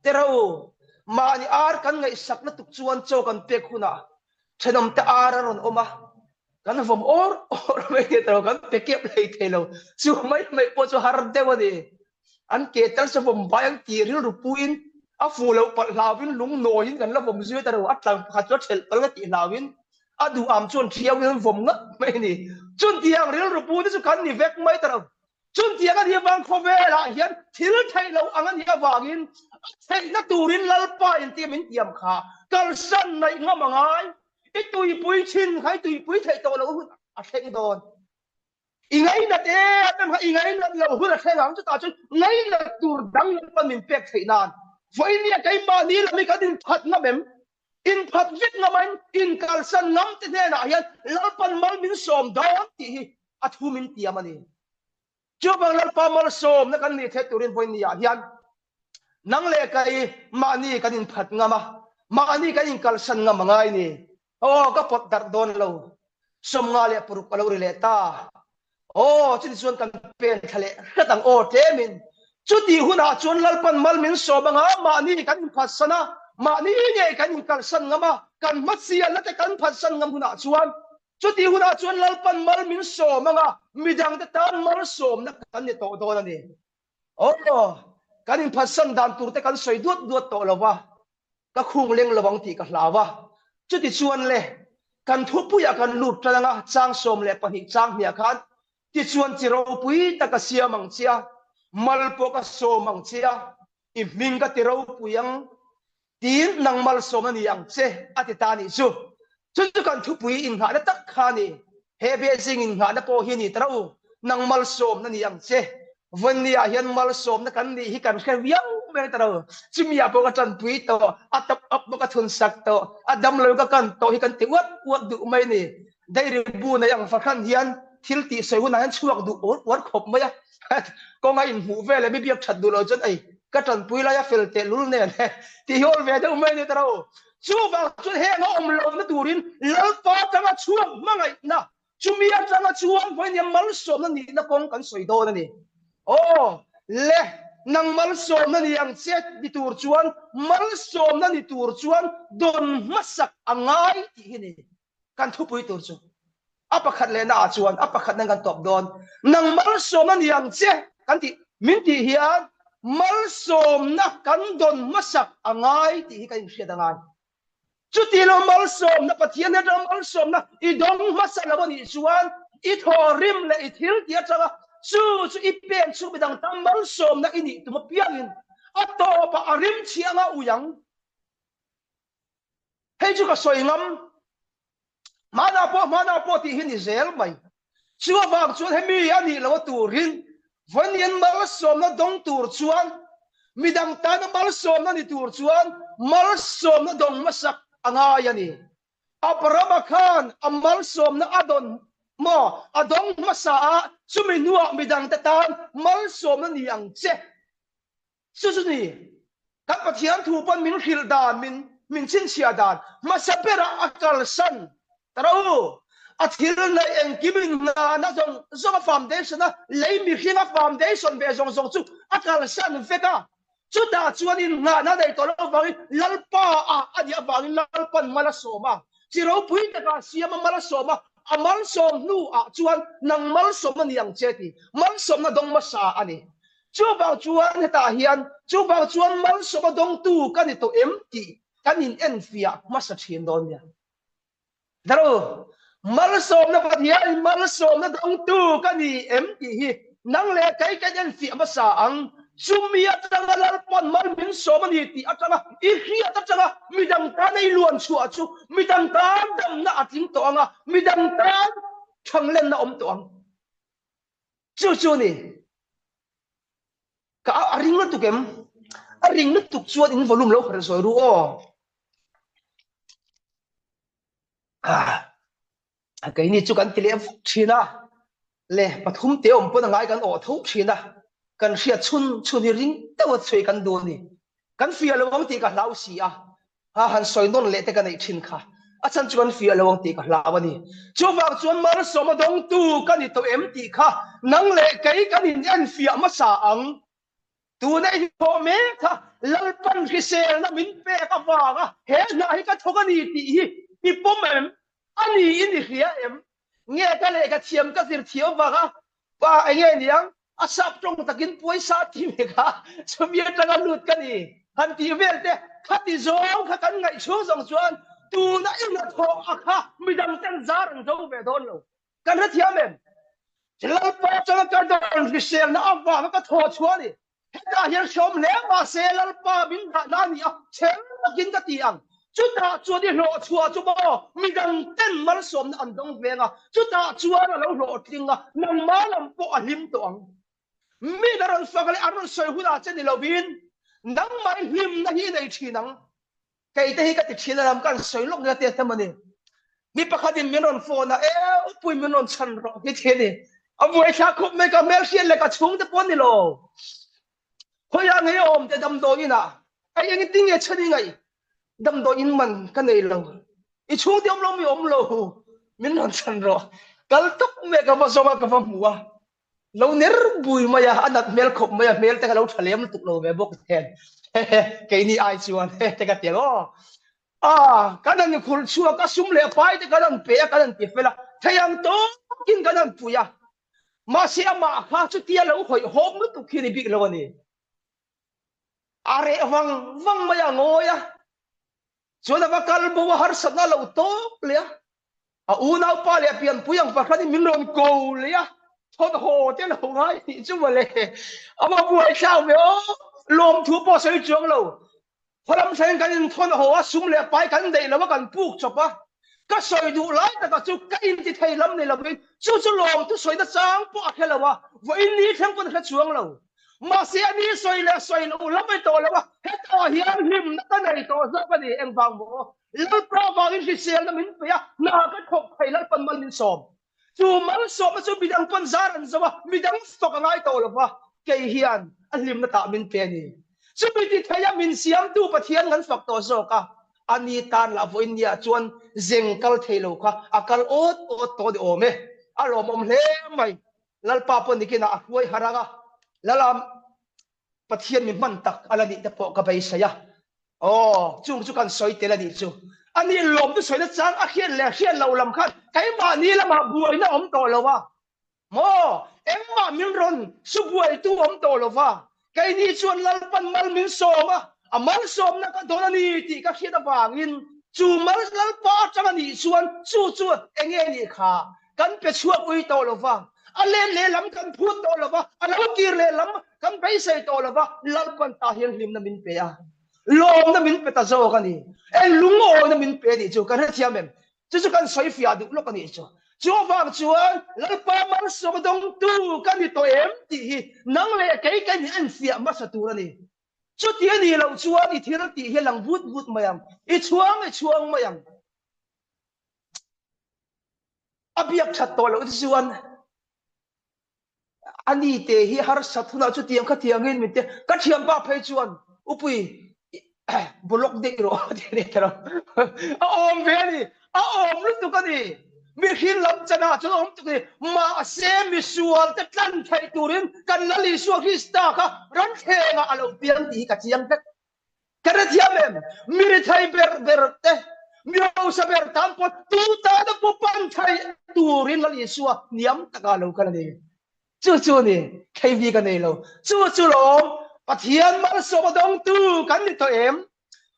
Tero, mahni ar kan ngaihsak lutuk chuan chaw kan pek hunah thenawmte ar a rawn awm a, kan vawm awr awr mai nge tawh kan pe kep hlei thei lo chu mai mai pawh chu har deuh a ni an ke tal chu vawm vai ang tih rilru puiin a fu loh palh hlauin lung nawiin kan la vawm zui ta lo a tlang pakhat chu a thelh palh nga tih hlauin a duh am chuan thiauin an vawm ngat mai a ni chutiang rilru pu te chu kan ni vek mai ta lo Chutiang a nih avang khawvelah hian thil theih loh ang a nih avangin a theihna turin Lalpa inti min tiam kha kalsan naih ngam a ngai. I tuipui thin kha i tuipui theih tawh loh hun a thleng dawn. I ngainat em em kha i ngainat loh hun a thleng ang. Chutah chuan ngainat tur dang Lalpa min pek theih nan vawinia keimahni lam hi kan inphat ngam em? Inphat vek ngamain inkalsan ngam te hnenah hian Lalpan mal min sawm dawn tih hi a thu min tiam a ni. Chuvang Lalpa malsawmna kan nih theih turin vawiin ah hian nang leh kei mahni kan inphat ngam a, mahni kan inkalsan ngam a ngai ni. Aw ka pawt darh dawn lo. 56 a lo ri leh ta. Aw, chuti chuan kan pen thla leh hret ang aw tlemin. Chuti hunah chuan Lalpan mal min sawm anga mahni kan inphatsan a, mahni ngei kan inkalsan ngam a, kan hmasialna te kan phatsan ngam hunah chuan, chuti hunah chuan Lalpan mal min sawm anga midangte tan malsawmna kan ni tawh dawn a ni. Aw, kan inphatsan dan turte kan sawi duat duat tawh lo va, ka khung leng lo ang tih ka hlau a. Chutichuan le, kan thupuiah kan lut tan anga chang 12 chang hniah khan tichuan chi ropui tak a siam ang che a, mal pawh ka sawm ang che a, i hming ka ti ropui ang tiin nang malsawm a ni ang che a ti ta a nih chu. Chu chu kan thupui innghahna tak kha a ni. He Beijing innghahna pawh hi a ni ta ro. Nang malsawmna ni ang che. Vawinia hian malsawmna kan nih hi kan hre viau mai ta ro. Chumi-ah pawh ka tanpui tawh, a top up pawh ka thun sak tawh, a damlo ka kan tawh hi kan ti uat uat duh mai a ni. Dairy bu nei ang fahran hian thil tih sawi hunah hian chhuak duh uar uar khawp mai a. Kawnga inhmuh vel leh mi biak that duh loh chuan ei ka tanpui laia fel teh lul nen tih hi awl ve deuh mai a ni ta ro. Chuvang chuan heng a awm lohna turin Lalpa atanga chhuak hmangaihna, chumi atanga chuang hmawih nia malsawmna nihna kawng kan sawi dawn a ni. Aw le, nang malsawmna ni ang che ni tur chuan malsawmna ni tur chuan dawn hmasak a ngai tih hi ni. Kan thupui tur chu a pakhat leh na ah chuan a pakhat nan kan tawp dawn. Nang malsawmna ni ang che kan tih min tih hian malsawmna kan dawn hmasak a ngai tih hi kan inhriat a ngai. Chuti lo malsawmna Pathian atanga malsawmna i dawng hmasa lo a nih chuan i thawhrim leh i thil tih atanga chu chu i pen chhung midang tan malsawmna i nih tum apiangin a tawpah a rim chhiah anga ui ang. Hei chu ka sawi ngam, hmanah pawh hmanah pawh tih hi ni zel mai. Chu avang chuan hemi a nih loh turin vawiin malsawmna dawng tur chuan midang tana malsawmna ni tur chuan malsawmna dawng hmasak a ngai a ni. Abrahama khan a malsawmna a dawn maw a dawng hmasa a, chumi hnuah midangte tan malsawmna ni ang che. Chu chu ni, kan Pathian thu pawn min hrilh dan, min min chhinchhiah dan hmasa berah a kalsan ta ro u. A thil neih engkim in nghahna zawng zawng a foundation a, lei mihring a foundation ve zawng zawng chu a kalsan vek a. Chutah chuan in nghahna nei tawh loh avangin Lalpa ah a nih avangin Lalpan mal a sawm a. Chi ropui takah siam a mal a sawm a, a malsawm hnu ah chuan nang malsawm a ni ang che ti malsawmna dawng hmasa a ni. Chuvang chuan hetah hian chuvang chuan malsawma dawngtu ka ni tawh em tih kan in enfiah hmasa thin dawn nia. Daru, malsawmna Pathianin malsawmna dawngtu ka ni em tih hi Nang leh kei kan enfiah hmasa ang. Chumi atanga Lalpawn mal min sawm a ni tih atanga i hriat atanga midang tan a i luan chhuah chu midang tan damna a tling tawh ang a, midang tan thanglenna a awm tawh ang. Chu chu ni. Ka a ring lutuk em? A ring lutuk chuan in volume lo herh zawi ru aw. Ah, keini chu kan ti leh vut thin a, le pathum te awm pawn a ngai kan awh tho thin a, kan hriat chhun chhun hi ring deuh a chhui kan duh a ni. Kan fiah lo ang tih ka hlau si a, ha han sawi nawn leh te ka neih thin kha, a chhan chu kan fiah lo ang tih ka hlau a ni. Chuvang chuan malsawm a dawngtu ka ni tawh em tih kha nang leh kei kan in enfiah hmasa ang. Tuna i thawh mek kha Lalpan hriselna min pek avanga he hna hi ka thawk a ni tih hi i pawm em? A niin i hria em? Nge ka lehkha thiam ka zir thiam avanga pa enge niang a sap tawng takin pawisa ti ve kha chumi atanga lut ka ni han tih vel te khati zawng kha kan ngaih chhung zawng chuan tuna i hnathawh a kha midang ten zar an zo ve dawn lo. Kan hrethiam em? Lalpa atanga ka dawn hriselna avanga ka thaw chhuah a ni. Hetah hian hreawm hle mahse Lalpa min dahna a ni a, chher takin ka ti ang. Chutah chuan i hlawh chhuah chu maw midang ten malsawmna an dawng veng a, chutah chuan a lo hlawhtling a, nangmah lam pawh a hlim tawh ang. Min a rawn fak leh an rawn sawi hunah che ni lovin nangmah i hlimna hi i nei thin ang. Kei te hi ka ti thin a lam ka an sawi lawk nia te a ni. Mi pakhat in min rawn phone a, e upui min rawn chhan rawh hi ti a ni. A buai thlak khawp mai ka hmelhriat leh ka chhung te pawh ni lo. Khawiah ngei awm te damdawi in ah ai engtin nge chhan i ngaih damdawi in man ka nei lo. I chhung te awm lo mi awm lo min rawn chhan rawh. Kal tawp mai ka va zawng a ka va hmu a. Lo ner bui mai a, a nat hmel khawp mai a, hmel te kha lo tha lem lutuk lo ve bawk nen keini ai chuan te ka ti ang aw. A, kan han khur chhuak a, sum leh pai te kan han pe a, kan han ti fel a, thei ang tawkin kan han pui a, mahse amah kha chutia lo hawihhawm lutuk hi a ni bik lo a ni. A reh vang vang mai a, ngawi a, chuan a va kal bo a, harsatna a lo tawp leh a, A unaupa leh a pianpui ang fahranin min rawn ko leh a, thawmhaw te lo ngai tih chu mawle. A va buaithlak ve aw, lawmthu pawh sawi chuang lo. Khawlam thlengin kan inthawnhaw a, sum leh pai kan daih lo a, kan puk chawp a. Ka sawi duh lai takah chu ka inti thei lam ni lovin chu chu lawmthu sawi nachang pawh a hre lo a, vawiin ni thleng pawn a hre chuang lo. Mahse a ni sawi leh sawi loh lam a ni tawh lo a, hetah hian hlimna ka nei tawh zawk a ni, engvang maw? Lalpa vangin hriselna min pe a, hna ka thawk thei Lalpan mal min sawm. Chu malsawmna chu midang pawn zar an zo a, midang fak a ngai tawh lo va, kei hian a hlimna tah min pe a ni. Chumi ti thei a min siamtu Pathian kan fak tawh zawk a, a ni tan lah vawiin nia chuan zeng kal thei lo kha a kal awt awt tawh ni awm e. A lawmawm hle mai. Lalpa pawh nikinah a hruai harh ang a, Lala Pathian mi hman tak a la nih te pawh ka beisei a. Aw, chung chu kan sawi tel a nih chu. A nih lawm chu sawina chang a hriat leh hriat loh lam khan keimahni lamah buaina awm tawh lo a. Maw, engmah min rawn su buaitu awm tawh lo va. Keini chuan Lalpan mal min sawm a, a malsawmna ka dawn a ni tih ka hriat avangin chu mal Lalpa atang a nih chuan chu chu enge nih kha kan pe chhuak ui tawh lo va, a let lehlam kan phut tawh lo va, a lo kir lehlam kan beisei tawh lo va, Lalpan tah hian hlimna min pe a, lawmna min pe ta zawk a ni. Eng lungawina min pe tih chu kan hrethiam em? Chu chu kan sawi fiah duh lawk a nih chu. Chu avang chuan Lalpa malsawm dawngtu ka ni tawh em tih hi nang leh kei ka in enfiah hmasa tur a ni. Chuti a nih loh chuan i thil tih hi a lang vut vut mai ang, i chhuang i chhuang mai ang. A biak that tawh loh te chuan a ni te hi harsat hunah chutiang khatiangin min te ka thianpa phei chuan upui block daih rawh a ti a ni tawh a awm ve a ni a awm lutuk a ni mihring lam chanah chuan a awm tuk a ni mahse misual te tlan theih turin kan Lal Isua Krista kha ram thlengah a lo piang tih hi ka chiang vek. Ka hrethiam em? Mi rethei ber ber te, mi hausa ber tan pawh tu tana pawh pan thei turin Lal Isua hniam takah lo kal a ni. Chu chu a ni, thei vi ka nei lo. Chu chu lawm, Pathian malsawm a dawngtu kan ni tawh em?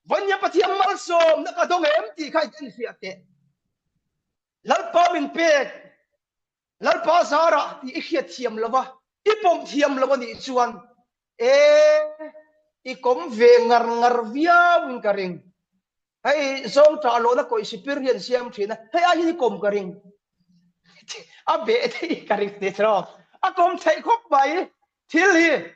Vawnia Pathian malsawmna ka dawng em tih kha i enfiah teh. Lalpa min pek, Lalpa zarah tih i hriatthiam lo va. I pawm thiam lo a nih chuan e i kawm ve ngar ngar viau in ka ring. Hei zawng ṭah lohna kawih sipir hi an siam ṭhin a, hei ai hian i kawm ka ring. A beh theih ka ring ni tiraw? A kawm theih khawp mai thil hi.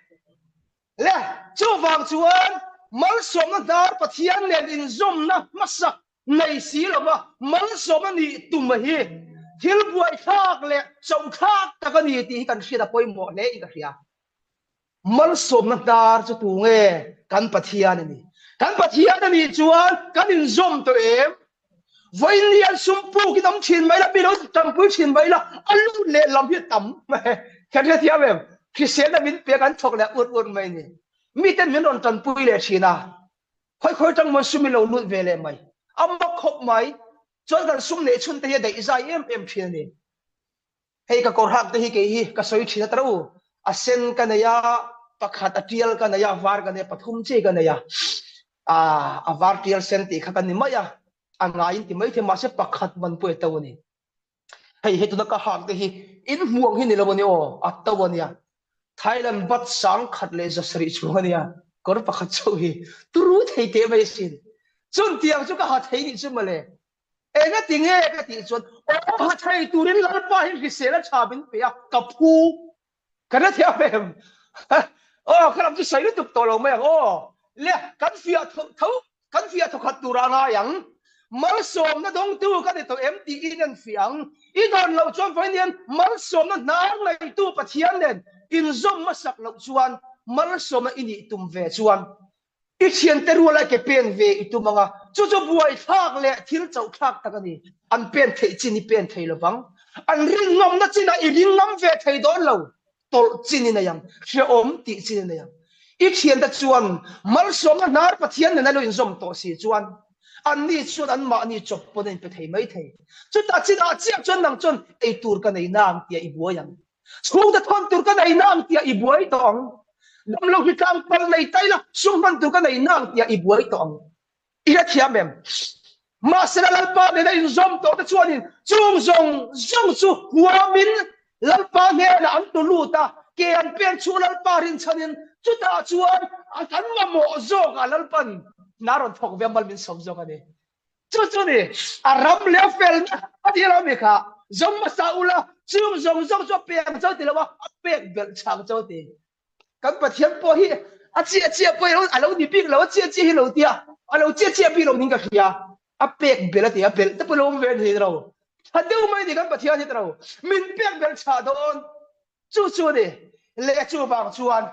Le, chuvang chuan malsawmna hnar Pathian nen inzawmna hmasak nei si lova malsawm a nih tum hi thil buaithlak leh chauhthlak tak a ni tih hi kan hriat a pawimawh hle in ka hria. Malsawmna hnar chu tu nge? Kan Pathian a ni. Kan Pathian a nih chuan kan inzawm tawh em? Vawiin ni an sum pukin awm thin mai la, mi lo tanpui thin mai la, a lut leh lam hi a tam. Kan hrethiam em? Hriselna min pek an thawk leh ut ut mai ni. Miten min rawn tanpui leh thin a, khawi khawi tang mawn sum i lo lut ve leh mai. A mak khawp mai. Chuan kan sum neih chhun te hi a daih zai em em thin a ni. Hei ka kawr hak te hi kei hi ka sawi thin a tara u. A sen ka nei a, pakhat a tial ka nei a, a var ka nei a, pathum chiah ka nei a. Ah, a var tial sen tih kha ka ni mai a, a ngaiin ti mai thei mahse pakhat man pawh i to a ni. Hei he tuna ka hak te hi in hmuh ang hi ni lo a ni aw, a to a nia. Thailand bat sang khat leh zasarih chhung a nia, kawr pakhat chauh hi turu thei teh mai asin. Chun tiang chu ka ha thei nih chu mawle. Enga ti nge ka tih chuan aw ha thei turin Lalpa hi hrisel a tha min pe a, ka phu. Ka hre thiam em? Aw ka lam chu sawi lutuk tawh lo mai ang aw. Le kan fiah tho tho kan fiah thawkhat turah a ngai ang. Malsawmna dawngtu ka ni tawh em tiin an fiah ang. I dawn loh chuan vawiin hian malsawmna hnar neitu Pathian nen inzawm hmasak loh chuan malsawmna i nih tum ve chuan I thiante ruala ke pen ve i tum anga, chu chu buaithlak leh thil chauhthlak tak a ni. An pen theih chin i pen thei lovang. An rinngawmna chinah i ringngam ve thei dawn lo. Tawlh chin i nei ang, hrehawm tih chin i nei ang. I thiante chuan malsawmna hnar Pathian nena lo inzawm tawh si chuan anni chuan anmahni chawp pawn a inpe thei mai thei. Chutah chinah chiah chuan nang chuan ei tur ka nei nang tia i buai ang. Chhungte thawn tur ka nei nang tiah i buai tawh ang. Damlo hi tlang pal nei tai la, sum hman tur ka nei nang tiah i buai tawh ang. I hrethiam em? Mahsela Lalpa nena inzawm tawh te chuanin chung zawng zawng chu huamin Lalpa hnenah an tu lut a, ke an pen chhuah Lalpa rinchhanin chutah chuan a kan mamawh zawkah Lalpan hna rawn thawk ve a mal min sawm zawk a ni. Chu chu ni, a ram leh a felna a ti lo mi kha zawng hmasa ula, chung zawng zawng chu a pek ang cho ti lo a, a pek belh chhang cho ti. Kan Pathian pawh hi a chiah chiah pawh hi a lo ni bik lo, a chiah chiah hi lo tia, a lo chiah chiah bik lo niin ka hria. A pek belh a ti, a belh te pawh lo awm ve a ni lo. Tha deuh mai ni kan Pathian hi ti lo, min pek belh chhah dawn. Chu chu ni, leh chuvang chuan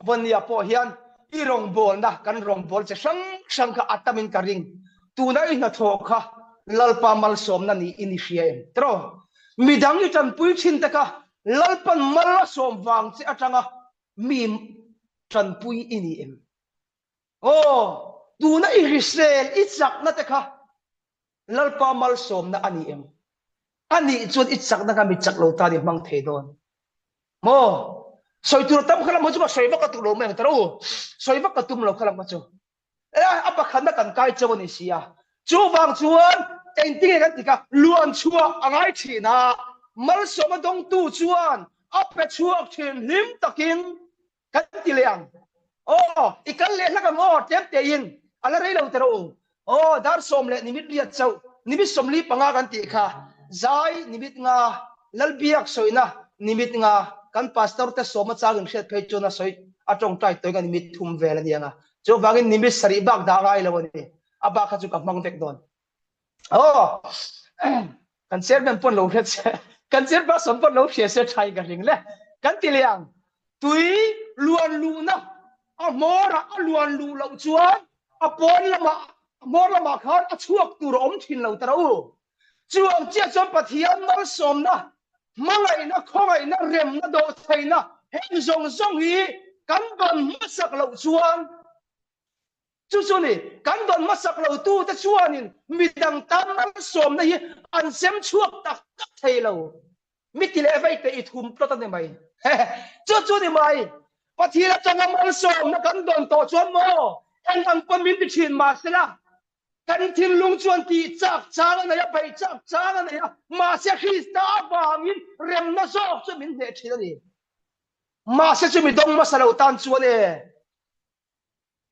Vawnia pawh hian i rawngbawlna kan rawngbâwl che hrang hrang kha a tamin ka ring. Tuna i hnathawh kha Lalpa malsawmna niin i hria em? Tiraw? Midang i ṭanpui ṭhin te kha Lalpan mal a sawm vang che aṭanga mi ṭanpui i ni em? Aw, tuna i hrisel i chakna te kha Lalpa malsawmna a ni em? A nih chuan i chakna kha mi chak lo tan i hmang thei dawn maw? Sawi tur a tam kha lam ho chu ka sawi vak ka tum lo mai ang tara u. Sawi vak ka tum lo kha lam kha chu. E, a pakhatna kan kai chauh a ni si a. Chuvang chuan engtinge kan ti kha luan chhuah a ngai thin a, malsawmna dawngtu chuan a pe chhuak thin hlim takin Kan ti leh ang. Aw, i kal leh hlak ang aw, tlem tein. A la rei lo teh rawh u. Aw, dar sawm leh nimit riat chauh, nimit sawmli panga kan tih kha. Zai nimit nga, Lalbiak sawina nimit nga, kan pastor te sawma chang in hriat phei chuan a sawi a tawngtai tawi nga nimit thum vel a ni ang a. Chuvangin nimit sarih bak dah ngai lo a ni. A bak kha chu ka hmang vek dawn. Aw, kan chairman pawn lo hria che, kan chairperson pawn lo hria se tha in ka hring le. Kan ti leh ang, tui luan luhna a hmawrah a luan luh loh chuan a pawn lamah, a hmawr lamah khan a chhuak tur a awm thin lo ta rawh u. Chu ang chiah chuan Pathian malsawmna, hmangaihna, khawngaihna, remna, dawhtheihna heng zawng zawng hi kan dawn hmasak loh chuan Chu chu ni, kan dawn hmasak lo tute chuanin midang tan malsawmna hi an sem chhuak tak tak thei lo. Mi ti leh vei te i thum tlawt a ni mai. Chu chu ni mai, Pathian atanga malsawmna kan dawn tawh chuan maw eng ang pawn min ti thin mahsela kan thinlung chuan tih chak chang a nei a, beih chak chang a nei a, mahse Krista avangin remna zawk chu min hneh thin a ni. Mahse chumi dawng hmasa lo tan chuan e,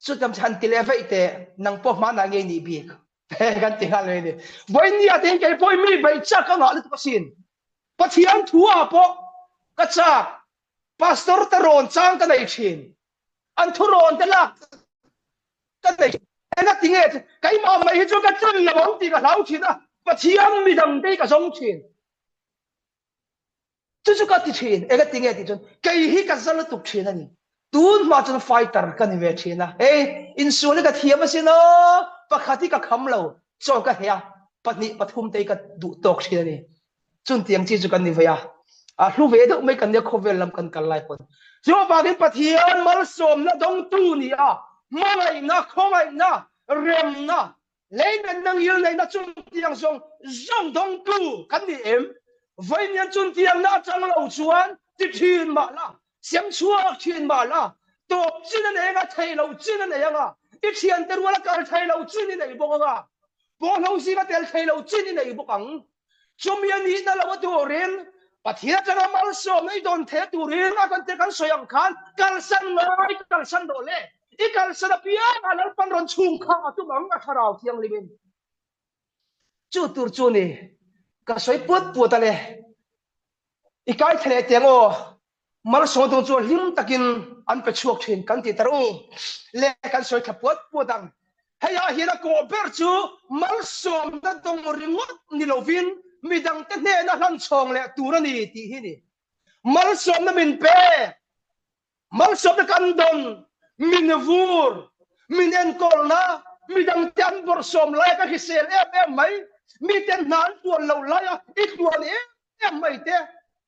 chutam chu han ti leh vaih teh, nang pawh hmanah ngei nih bik kan ti nghal mai a ni. Vawinia te hi kei pawhin mi beih chak a ngah lutuk asin. Pathian thu ah pawh ka chak, Pastor te rawn chang ka nei thin, an thu rawn te lak ka nei thin. Engati nge keimah mai hi chu ka tlin lo ang tih ka hlau thin a, Pathian midang te hi ka zawng thin. Chu chu ka ti thin, eng a ti nge tih chuan kei hi ka za lutuk thin a ni. Tun hma chuan fighter ka ni ve thin a, hei insual hi ka thiam asin aw, pakhat hi ka kham lo, chaw ka heh a, pahnih pathum te hi ka duh tawk thin a ni. Chuntiang chi chu kan ni ve a, a hlu ve deuh mai kan nia khawvel lam kan kal lai pawn. Chu avangin Pathian malsawmna dawngtu ni a, hmangaihna, khawngaihna, remna, Leinenna ngilneihna chungtiang zawng zawng dawngtu kan ni em? Vawiin chungtiangna atang lo chuan ti thin mah la, sem chhuak thin mah la, tawp chin a nei anga, thei lo chin a nei anga, i thiante ruala kal thei lo chin i nei bawk anga, pawhlo zinga tel thei lo chin i nei bawk ang. Chumi a nihna lo a turin Pathian atanga malsawmna i dawn thei turin a kan te kan sawi ang khan kalsan ngai kalsan rawh le. I kalsan apiang a Lalpan rawn chhung kha a tum ang a thlarau thianghlimin. Chu tur chu ni ka sawi puat puat a le. I kai thla leh teng aw. Malsawm tung chu hlim takin an pe chhuak thin kan ti tar u le kan sawi thla puat puat ang. Hei ah hian a kawh ber chu malsawmna dawng ringawt ni lovin midangte hnena hlan chhawng leh tur a ni tih hi ni. Malsawmna min pe. Malsawmna kan dawn, min vur, min enkawlna, midangte an bawrhsawm laia ka hrisel em em mai, miten hna an tuan loh laia i tluan em em mai te,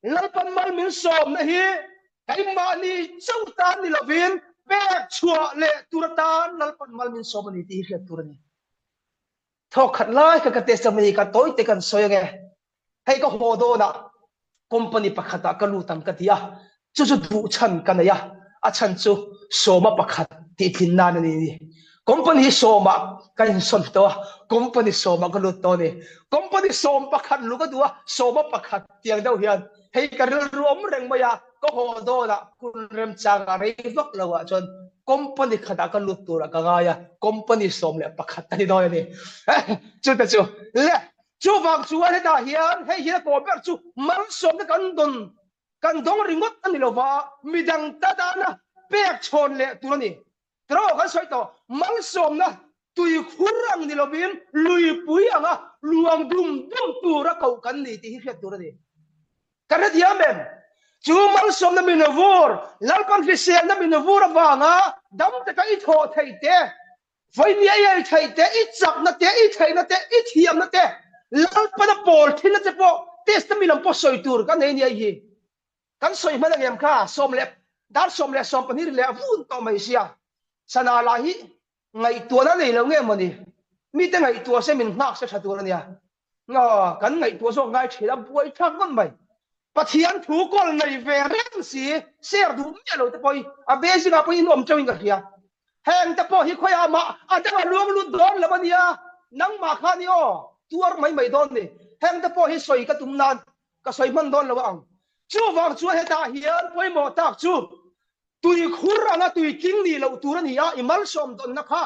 Lalpan mal min sawmna hi keimahni chauh tan ni lovin pek chhuah leh tur atan Lalpan mal min sawm a ni tih hi hriat tur a ni. Thawk khat lai kha ka testimony ka tawi te kan sawi ange. Hei ka haw dawnah company pakhatah ka lut ang ka ti a, chu chu duh chhan ka nei a, a chhan chu sawma pakhat tih thlin nan a ni ni. Company hi sawmah ka insawn tawh a, company sawmah ka lut tawh a ni. Company sawm pakhat lu ka duh a, sawma pakhat tiang deuh hian hei ka rilru awm reng mai a, ka haw dawnah hun remchangah rei vak loah chuan company khatah ka lut turah ka ngai a, company 11 a ni dawn a ni. Chute chu le chuvang chuan hetah hian hei hian a kawh ber chu malsawmna kan dawn kan dawng ringawt a ni lova, midang ta dana pek chhawn leh tur a ni. Tiraw kan sawi tawh, malsawmna tuikhur ang ni lovin luipui anga luang dum dum tura koh kan ni tih hi hriat tur a ni. Ka hrethiam em? Chu malsawmna min vur, Lalpan hriselna min vur avanga dam taka i thawh theih te, vawinia i ei theih te, i chakna te, i theihna te, i thiamna te, Lalpana pawl thinna che pawh testimony lam pawh sawi tur ka nei nia hi. Kan sawi hman angem kha sawm leh dar sawm leh sawm pahnih leh a vun tawh mai sia. Sana lah hi ngaihtuahna nei lo nge mawni? Mite ngaihtuah se min nghak se tha tur a nia. Aw, kan ngaihtuah zawk ngai thin a, buai thlak ngawt mai. Pathian thu kawl nei ve reng si, share duh miah lo te pawh hi a basic ah pawh in awm teuh in ka hria. Heng te pawh hi khawiah mah a dang a luang lut dawn lo a nia, nangmah kha ni aw, tuar mai mai dawn ni. Heng te pawh hi sawi ka tum nan ka sawi hman dawn lo a ang. Chuvang chuan hetah hian pawimawh tak chu tuikhur anga tuitling nih loh tur a ni a, i malsawm dawnna kha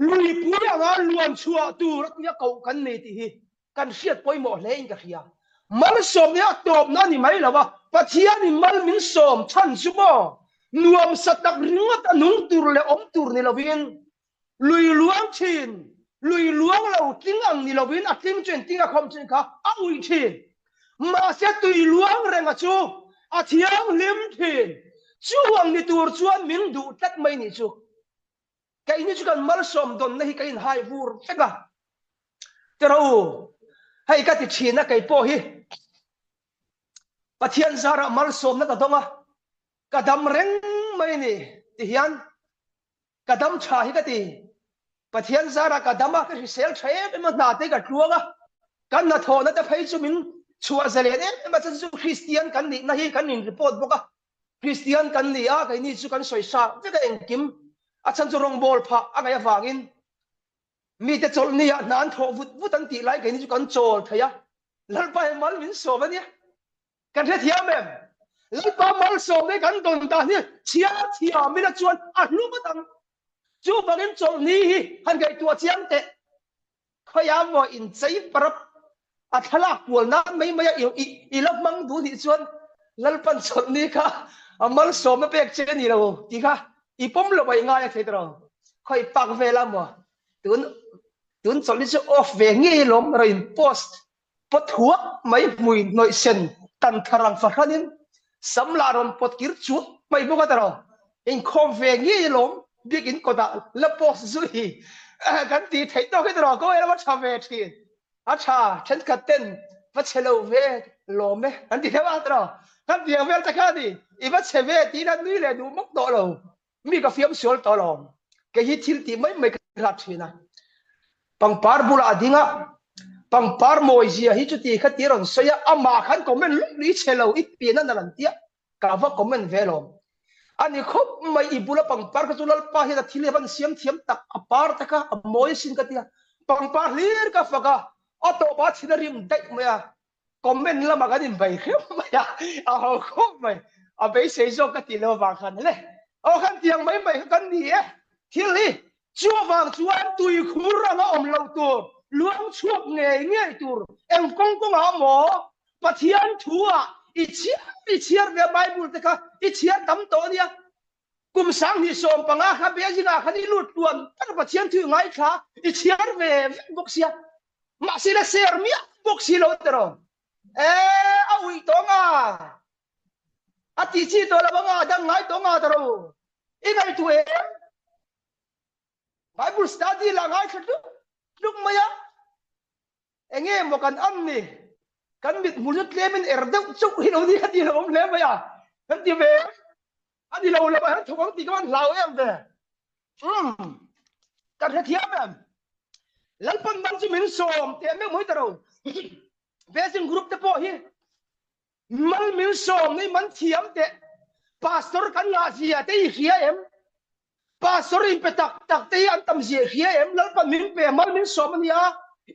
luipui anga luan chhuah tur a tia koh kan nei tih hi kan hriat pawimawh hle in ka hria. Malsawm hi a tawpna a ni mai lo a, Pathianin mal min sawm chhan chu maw nuamsa tak ringawt a nung tur leh awm tur ni lovin Lui luang thin, lui luang lo tling ang ni lovin a tling chu engtin a khawm chin kha a uih thin. Mahse tui luang renga chu a thianghlim thin. Chu ang ni tur chuan min duh tlat mai nih chu. Keini chu kan malsawm dawnna hi ka inhai vur vek a. Tiraw u, hei ka ti thin a kei pawh hi Pathian zarah malsawmna ka dawng a, ka dam reng mai ni ti hian Ka dam tha hi ka ti. Pathian zarah ka dam a, ka hrisel tha em em a, hna te ka tluang a, kan hnathawhna te phei chu min chhuah zalen em em a, chuan chu Kristian kan nihna hi kan in report bawk a, Kristian kan ni a, keini chu kan sawi sa vek a engkim, a chhan chu rawngbawl phah a ngaih avangin mite chawlhni ah hna an thawh vut vut an tih lai keini chu kan chawl thei a, Lalpa hi mal min sawm a nia. Kan hrethiam em? Lalpa malsawmna hi kan dawn dan hi chhiar thiam ila chuan a hlu ngawt ang. Chuvangin chawlhni hi han ngaihtuah chiang teh. Khawiah maw inchei parap a thlalak kual nan mai mai a i la hmang duh nih chuan Lalpan chawlhni kha a malsawmna pek che a ni lo tih kha i pawm lo a i ngai a thei tawh lo. Khawi pak vel a maw tun tun chawlhni chu off ve ngei alawm rawn in post Pawt huak mai hmui hnawih sen tan thar ang fahranin sam lah rawn pawt kir chuak mai bawk a ta ro. Inkhawm ve ngei alawm biakin kawtah la post zui kan tih theih tawk hi ta ro ko emaw tha ve thin. A tha thenkhat ten va chhe lo ve lawm e kan ti deuh a ta ro. Kan tiang vel te kha a ni i va chhe ve tiin a nui leh duh mawk tawh lo. Mi ka fiam sual tawh lo. Kei hi thil tih mai mai ka hlat thin a. Pangpar bulah a ding a, pangpar mawi zia hi chuti kha ti rawn sawi a, amah khan comment luk i chhe lo, i pian a nalh an tia, ka va comment ve lo. A ni khawp mai, i bula pangpar kha chu Lalpa hian a thil hi a van siam thiam tak, a par te kha a mawi asin ka tia, pangpar hlir ka fak a, a tawpah a thin a rim daih mai a, comment lamah kan inbai hreuh mai a, a ho khawp mai, a beisei zawk ka tih loh avang khan le, aw khan tiang mai mai kha kan ni e, thil hi chuvang chuan tuikhur anga awm loh tur, luang chhuak ngei ngei tur, eng kawng kawngah maw Pathian thu ah i chhiar i chhiar ve Bible te kha i chhiar tam tawh ania, kum 2015 kha Beijing ah khan i lut tluan tak Pathian thu i ngaithla i chhiar ve vek bawk sia. Mahse la share miah bawk si lo te rawh. E a ui tawh nga. A ti chi tawh lo anga dang ngai tawh nga ta ro. I ngaihtuah em? Bible study la ngaithla tluk tluk mai a. Enge maw kan an ni? Kan mit hmu chu tlemin er deuh chauh hi lo ni kha ti lo awm hle mai a. Kan ti ve em? A ni lo lo ah hian thawk ang tih ka van hlau em ve. Umm. Kan hrethiam em? Lalpan dang chu min sawm teh meuh mai ta ro. Vezing group te pawh hi mal min sawm nei man thiam teh. Pastor kan ngah zia te i hria em? Pastor in pe tak tak te hi an tam zia i hria em? Lalpan min pe mal min sawm a nia.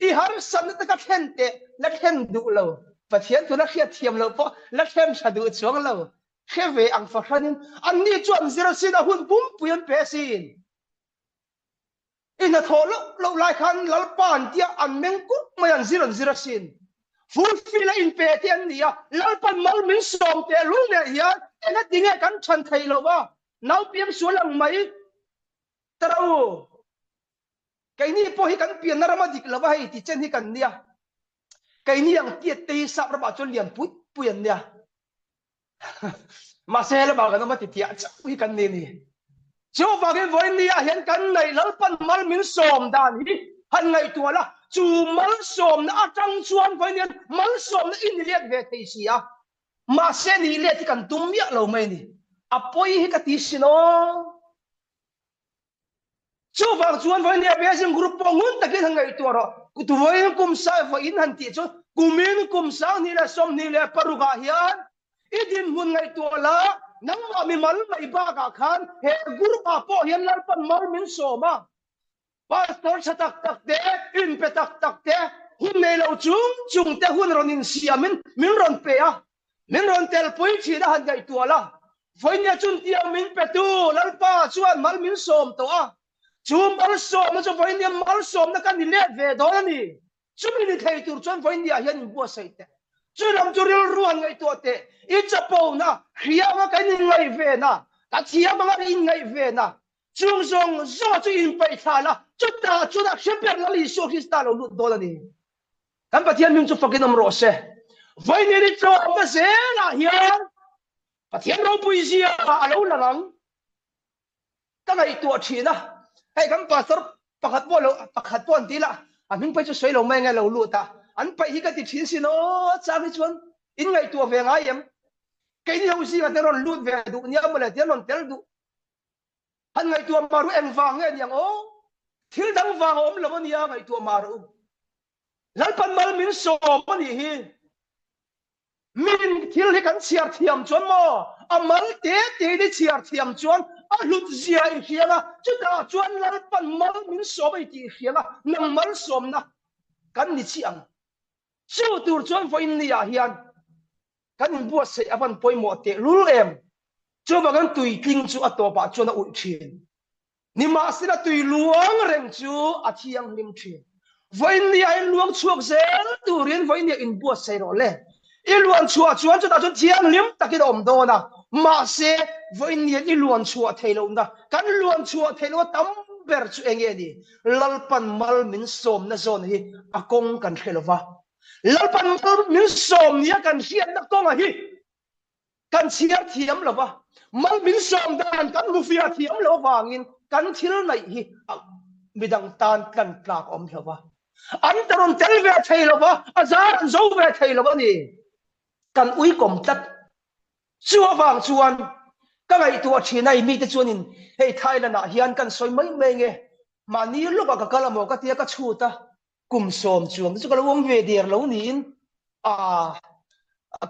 I harsatna te ka thlen teh la thlen duh lo. Pathian tuna hriat thiam loh pawh la thlen tha duh chuang lo. Hre ve ang fahranin anni chuan zir asin a hun pumpui an pe asin. I hnathawh loh loh lai khan Lalpa an tia an meng kup mai an zir an zir asin. Fulfill a inpe te an ni a, Lalpan mal min sawm teh lul nen hian engati nge kan chhan theih loh a, nau piang sual ang mai ta ro u. Keini pawh hi kan pianna rama dik lova hei ti chen hi kan nia. Keini ang tiat te hi sap ramah chuan lian pui pui an nia. Mahse helamah kan awm a ti tiah chauh hi kan ni ni. Chuvangin vawiin ni ah hian kan ngaih Lalpan mal min sawm dan hi han ngaihtuah la, chu malsawmna atang chuan vawiin hian malsawmna i ni let ve thei si a, mahse ni let hi kan tum miah lo mai a ni. A pawi hi ka ti sin aw. Chuvang chuan vawiin Beijing group pawh ngun takin han ngaihtuah rawh. Vawiin kum sa vawiin han tih chu kumin kum 2026 ah hian i dinhmun ngaihtuah la, nangmah mimal mai bakah khan he group ah pawh hian Lalpan mal min sawm a. Pastor tha tak tak te, inpe tak tak te, hun nei lo chung chung te hun rawn insiamin min rawn pe a. Min rawn telpui thin a han ngaihtuah la, vawinia chuntiang min petu Lalpa chuan mal min sawm tawh a, chu malsawmna chu vawinia malsawmna ka ni let ve dawn a ni. Chumi ni thei tur chuan vawinia hian inbuatsaih teh. Chu lam chu rilru han ngaihtuah teh, i chapona, hriam a kan inngaih vena, ka thiam anga i inngaih vena, chung zawng zawng chu inpaih thla la, chutah chuan a hre ber Lal Isua Krista lo lut dawn a ni. Kan Pathian hming chu fakin awm rawh se. Vawiin i tlawmna zelah hian Pathian ropui zia a lo lang ang. Ka ngaihtuah thin a, hei kan pastor pakhat pawh lo pakhat pawh an ti la, a hming paih chu sawi lo mai nge lo lut a, an paih hi ka ti thin sin aw chang hi chuan in ngaihtuah ve ngai em? Keini ho zingah te rawn lut ve duh nia mawle ti an rawn tel duh. Han ngaihtuah mah ru engvang nge niang aw? Thil dang vang a awm lo a nia ngaihtuah mah ru. Lalpan mal min sawm a nih hi. Min thil hi kan chhiar thiam chuan maw a mal te te in i chhiar thiam chuan a hlut zia i hriang a, chutah chuan Lalpan mal min sawm a i tih hriang a, nang malsawmna kan ni chiah ang. Chu tur chuan vawiin ni ah hian. Kan inbuatsaih a van pawimawh tehlul em? Chuvangin tuitling chu a tawpah chuan a ulh thin. Nimahsela tui luang reng chu a thianghlim thin. Vawinia in luang chhuak zel turin vawinia inbuatsaih rawh le. I luan chhuah chuan chutah chuan thianghlim takin a awm dawn a, mahse vawinia i luan chhuah theih lohna, kan luan chhuah theih lohna tam ber chu eng nge ni? Lalpan mal min sawmna zawn hi a kawng kan hre lova. Lalpan mal min sawm nia kan hriatna kawnga hi kan chhiar thiam lo va, mal min sawm dan kan hmu fiah thiam lo avangin kan thil neih hi midang tan tlan tlak a awm lo va, an ta rawn tel ve thei lo va, a zar an zo ve thei lo a ni. Kan uikawm tlat. Chu avang chuan ka ngaihtuah thin a, i mite chuanin hei Thailand ah hian kan sawi mai mai nge, mahni lawkah ka kal amaw ka tia ka chhut a, Kum sawm chuang te chu ka lo awm ve der lo niin a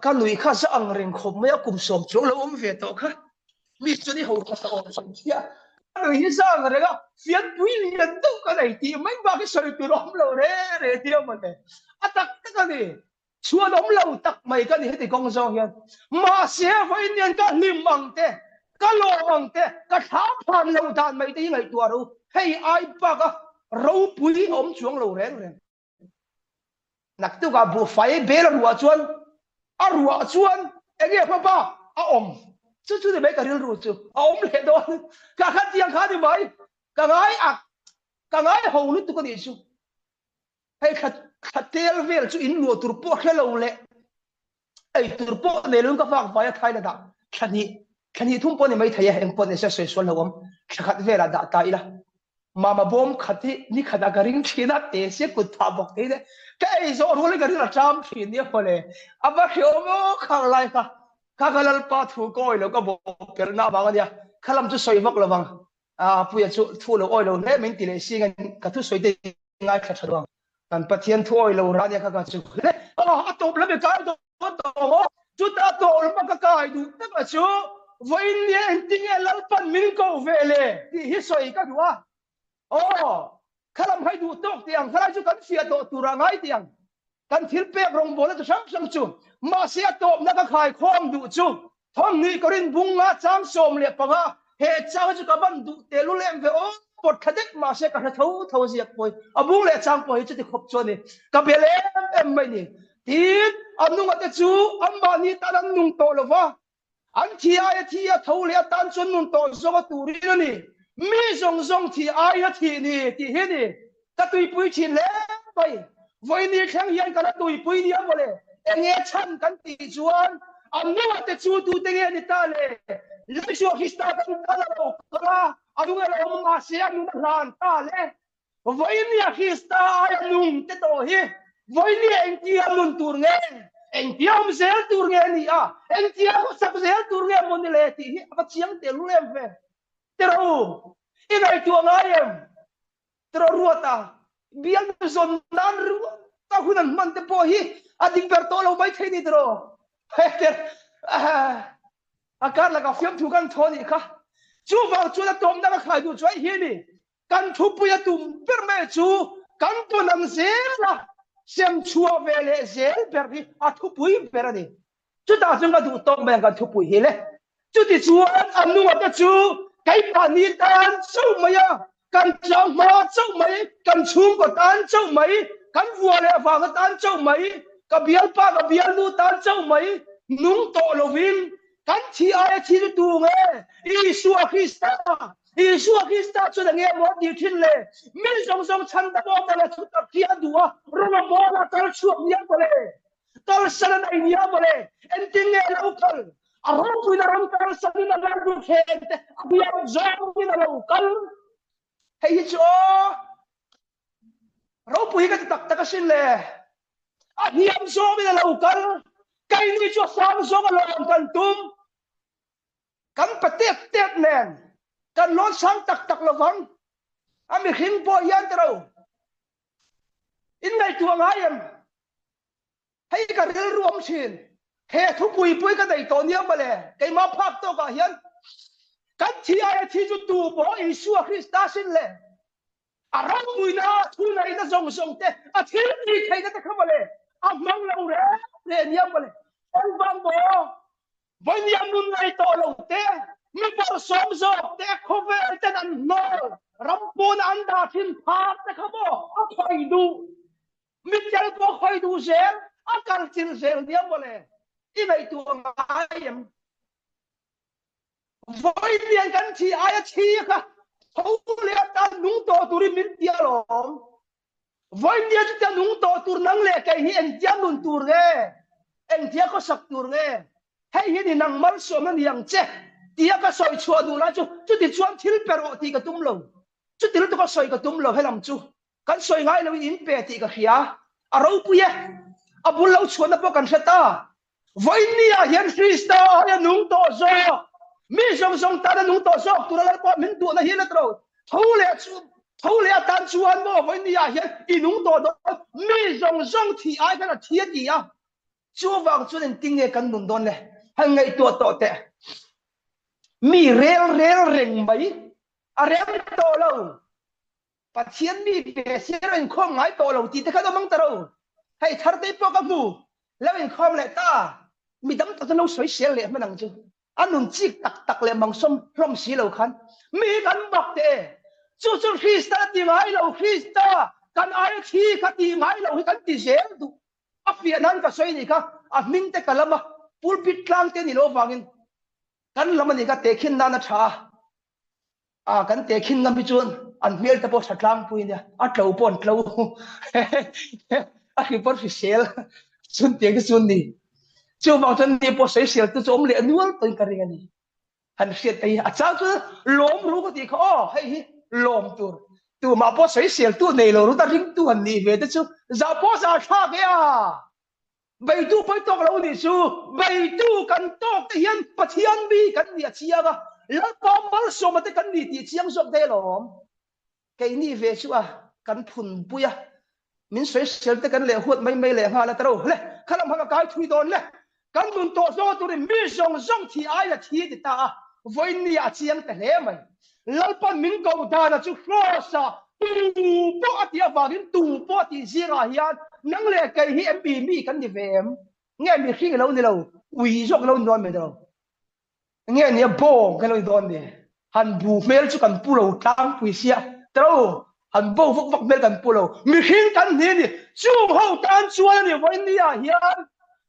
ka nui kha za ang reng khawp mai a kum sawm chuang lo awm ve tawh kha mi chuan i ho hmasa awm chhin chiah ka nui hi za ang reng a fianpui lian deuh ka nei tih mai bak hi sawi tur a awm lo re re tia mawle a tak tak a ni. Chhuan awm lo tak mai ka ni heti kawng zawng hian. Mahse vawiin hian ka hlim ang te, ka lawm ang te, ka thla phan lo dan mai te hi ngaihtuah ro. Hei ai bak a ropui a awm chuang lo reng reng. Naktukah buhfai bel a ruah chuan a ruah chuan enge hma bak a awm. Chu chu ni mai ka rilru chu a awm leh dawn. Ka kha tiang kha ni mai. Ka ngai a ka ngai ho lutuk a nih chu. Hei thla thla tel vel chu in luah tur pawh hre lo leh ei tur pawh nei loin ka vak vai a Thailand ah thla hnih thla hnih thum pawh ni mai thei e eng pawh ni se sawi sual lo awm thla khat velah dah ta ila mama bawm khat hi ni khat ah ka ring thin a te sia kut phah bawk thei le ka ei zawh rual in ka ring a ṭam thin nia mawle a va hreawm aw khang lai kha kha ka lalpa thu ka awi lo ka bawh perhna avang ania kha lam chu sawi vak lovang A puia chu thu lo awi lo hle min ti leh si nge ka thu sawi te ngaithla tha duang. Kan Pathian thu awi lo rah nia kha ka chu hle. A tawp lam i kai dawn tawh maw? Chuta a tawp lam a ka kai duh tak a chu vawiin nia engtinge Lalpan min ko ve le tih hi sawi ka duh a. Aw, kha lam hai duh tawk tih ang, khalai chu kan fiah tawh tur ah ngai tih ang. Kan thil pek rawngbawlna chi hrang hrang chu mahse a tawpna ka khaikhawm duh chu thawmhnih Korin bunga chang 15 he chang hi chu ka ban duh tehlul em ve aw pawt thla dek mahse ka hre tho tho ziak pawi a bung leh chang pawh hi chuti khawp chu a ni ka bel em em mai ni tin a nunga te chu anmahni tan an nung tawh lova An thi aia thi a tho leh atan chuan nun tawh zawng a turin a ni. Mi zawng zawng thi aia thih ni tih hi ni. Ka tuipui thin hle mai. Vawiini thleng hian ka la tuipui nia mawle. Enge chhan kan tih chuan a nunga te chu tute nge ni ta le? Isua Krista kan tan a lo kal a, a nung a lo awm mahse a nun a hlan ta le. Vawinia Krista aia nung te tawh hi vawinia engtia nun tur nge, engtia awm zel tur nge a ni a, engtia khawsak zel tur nge maw ni le tih hi a va chiang tehlul em ve. Tiraw u, i ngaihtuah ngai em? Tiraw Ruata, bialnu zawn nan ringawt a hun an hman te pawh hi a dik ber tawh lo mai thei ni tiraw? A kar lakah fiamthu kan thaw nih kha. Chuvang chuan a tawmna ka khai duh chuai hi a ni. Kan thupui a tum ber mai chu kan tawn ang zel a, sem chhuah ve leh zel ber hi a thupui ber a ni. Chutah chuan ka duh tawk mai ang kan thupui hi le. Chutichuan a nunga te chu keimahni tan chauh mai a, kan tlang hma chauh mai, kan chhungkaw tan chauh mai, kan vua leh vanga tan chauh mai, ka bialpa ka bialnu tan chauh mai nung tawh lovin kan thi aia thi chu tu nge? Isua Krista Isua Krista chuan eng nge maw tih thin le? Mi zawng zawng chhan dam awm mawle thu tak hi a duh a, rawng a bawl a, kal chhuak nia mawle, kalsan a nei nia mawle, engtin nge a lo kal? A ropuina ram kalsanin a lo duh thleng te, a biak zawngin a lo kal. Hei hi chu aw, ropui hi ka ti tak tak asin le. A hniam zawngin a lo kal, keini chu a sang zawng a lawm kan tum. Kan pa tet tet nen kan lawn sang tak tak lovang. A mihring pawh hian tiro in ngaihtuah ngai em? Hei ka rilru awm thin. He thupui pui ka nei tawh nia mawle. Keimah phak tawkah hian kan thi aia thi chu tu pawh Isua Krista sin le. A ropuina, a thuneihna zawng zawng te, a thil tih theihna te kha mawle a hmang lo reng reng nia mawle. Engvang maw? Vawinia nun nei tawh lo te, mi bawrhsawm zawk te, khawvel ten an hnawl, ram pawna an dah thin phak te kha maw a khawi duh? Mi tel pawh khawi duh zel, a kal chilh zel nia mawle. I ngaihtuah ngai em? Vawiin kan thi aia thi kha tho leh atan nung tawh turin min ti alawm. Vawiin chutia nung tawh tur nang leh kei hi engtia nun tur nge? Engtia khawsak tur nge? Hei hi ni nang malsawm a ni ang che tia ka sawi chhuah duh lai chu chuti chuan thil pe rawh tih ka tum lo. Chuti lutuk a sawi ka tum lo helam chu. Kan sawi ngai loin in pe tih ka hria. A ropui e. A bul lo chhuahna pawh kan hre ta. Vawiinni-ah hian Krista aia nung tawh zawk, mi zawng zawng tana nung tawh zawk tura Lalpa min duhna hi a let lo. Tho leh chu, tho leh atan chuan maw vawiinni-ah hian i nung tawh dawn, mi zawng zawng thih ai khan a thi a ti a. Chuvang chuan engtin nge kan nun dawn le? Han ngaihtuah tawh teh. Mi rel rel reng mai, a rem tawh lo. Pathian mi ve si lo inkhawm ngai tawh lo tih te khan awm ang ta ro. Hei Thartei pawh ka hmu, lo inkhawm leh ta. Mi dam tak chu lo sawisel leh hman ang chu. A nun chik tak tak leh mangsawm hlawm si lo khan mi kan bak teh e. Chu chu Krista a ti ngai lo, Krista kan aia thi kha ti ngai lo hi kan ti zel duh. A fiah nan ka sawi nih kha, a hming te ka lam a, pulpit tlang te a nih loh avangin kan lam a nih kha tehkhin nan a tha a. A kan tehkhin ngam hi chuan an hmel te pawh tha tlangpui nia, a tlo pawh an tlo a hri pawh hrisel chun tiang te chuan ni. Chuvang chuan ni pawh sawisel tu chu awm leh nual tawhin ka ring a ni. Han hriat te hi a chang chu lawm ru ka tih kha aw hei hi lawm tur tumah pawh sawisel tu nei lo ru ta ringtu han nih ve te chu zah pawh zah thlak e a. Beitu pawi tawk lo nih chu beitu kan tawk te hian Pathian mi kan nih a chiang a, Lalpa malsawma te kan ni tih chiang zawk daih alawm. Keini ve chu a kan phunpui a, min sawisel te kan leh huat mai mai leh nghal a taro le, khalam hang a kai thui dawn le, kan nun tawh zawng turin mi zawng zawng thi aia thi ti ta a, vawiin ni ah a chiang ta hle mai. Lalpan min koh dana chu Kraws-ah tu pawh a tih avangin tu pawh a tih zingah hian nang leh kei hi em mi mi kan ni ve em? Nge mihring i lo ni lo, ui zawk i lo ni dawn mai lo? Nge nia bawng kan lo ni dawn ni? Han bu hmel chu kan pu lo tlangpui sia, tro han bo vak vak hmel kan pu lo. Mihring kan ni a ni, chung ho tan chuan a ni vawinia hian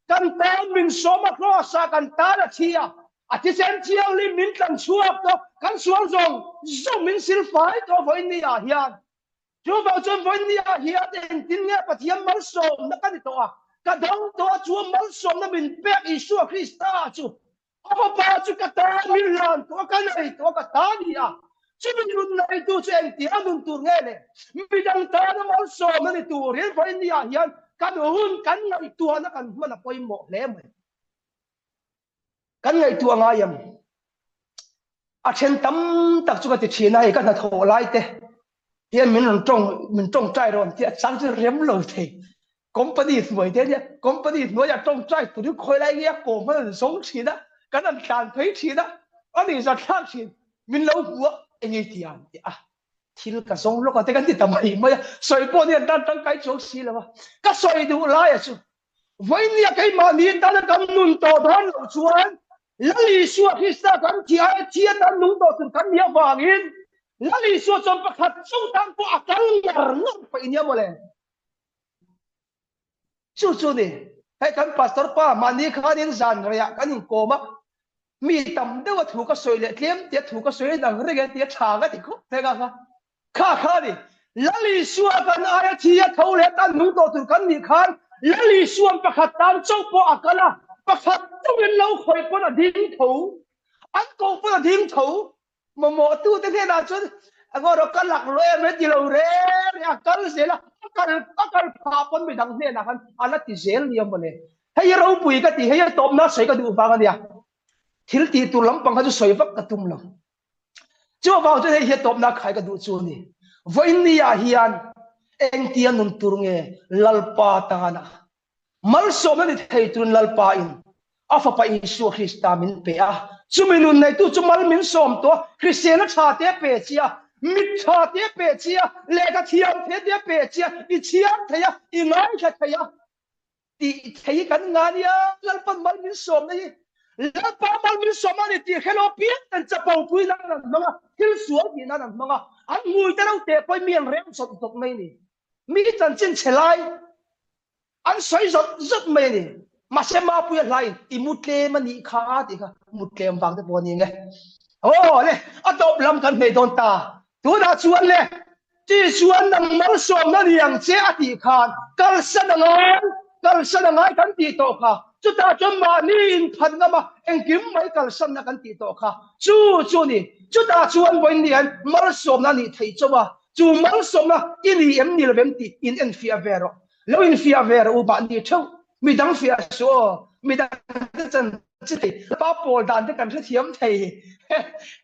kan tan min sawm a Kraws-ah kan tan a thi a, A thisen thianghlim min tlan chhuak tawh, kan sual zawng zawng min sil fai tawh vawiin ah hian. Chuvang chuan vawiin ah hian engtin nge Pathian malsawmna ka ni tawh a, ka dang tawh a, chu malsawmna min pek Isua Krista chu a fapa chu ka tan min hlan tawh a, ka nei tawh a, ka ta ni a. Chumi nun neitu chu engtia nun tur nge le? Midang tana malsawmna ni turin vawiin ah hian kan hun kan ngaihtuahna kan hman a pawimawh hle mai. Kan ngaihtuah ngai em? A then tam tak chu ka ti thin a, hei ka hnathawh lai te hian min rawn tawng min tawngtai rawn tih a chang chu rem lo thei. Company hnuai te nia, company hnuaiah tawngtai turin khawi lai nge a kawm an rawn zawng thin a, kan rawn tlan phei thin a, a ni zat thlak thin, min lo hmu a, eng nge ti ang tih a, thil ka zawng lawk a te kan ti ta mai mai a, sawi pawh ni an tan tangkai chuang si lo a, ka sawi duh laia chu Vawinia keimahni tana kan nun tawh dawn loh chuan Lal Isua Krista kan thi aia thi atan nung tawh tur kan nih avangin Lal Isua chuan pakhat chauh tan pawh a kal ngar ngar paih nia mawle. Chu chu ni, hei kan pastor pa mahni khanin zan reiah kan inkawm a, mi tam deuha thu ka sawi leh tlem tia thu ka sawi dang reng e tia tha ka ti khawp thei kha. Kha kha ni, Lal Isua kan aia thi a tho leh tan nung tawh tur kan nih khan Lal Isua'n pakhat tan chauh pawh a kal a, pakhat chauhin lo khawih pawn a ding tho, an koh pawn a ding tho. Mamawhtute hnenah chuan engaw rawh ka lak lo em e ti lo re re a kal zel a, a kal a kal phah pawn midang hnenah khan a la ti zel nia mawle. Hei hi ropui ka ti, hei hi a tawpna sawi ka duh vang a nia. Thil tih tur lampang kha chu sawi vak ka tum lo. Chuvang chuan hei hi a tawpna khai ka duh chu a ni. Vawiin ni ah hian engtia nun tur nge Lalpa tana malsawmna ni thei turin Lalpa in a fapa Isua Krista min pe a. Chumi nun neitu chu mal min sawm tawh a, hriselna tha te a pe chi a, mit tha te a pe chi a, lehkha thiam the te a pe chi a, i chhiar thei a, i ngaithla thei a. Tih thei hi kan nga nia, Lalpan mal min sawmna hi Lalpa mal min sawm a ni tih hre lo piang an chapo pui nan an hmang a, thil sual tih nan an hmang a, an hmui te lo teh pawhin mi an rem zawt zawt mai a ni. Mi chanchin chhe lai an sawi zawt zawt mai a ni. Mahse Mapuia hlaiin i mu tlem a nih kha tih kha mu tlem vang te pawh a ni nge. Aw le, a tawp lam kan hmeh dawn ta. Tunah chuan le, Chi chuan nang malsawmna ni ang che a tih khan kalsan a ngai, kalsan a ngai kan tih tawh kha. Chutah chuan mahni inphat ngam a, engkim mai kalsanna kan tih tawh kha. Chu chu ni. Chutah chuan vawiin ni hian malsawmna a nih theih chauh a, chu malsawmna i ni em ni lo em tih in enfiah ve rawh. Lo infiah ve rawh u mahni theuh. Midang fiah suh aw, midang te chan chi thei, pa pawl dan te kan hrethiam thei,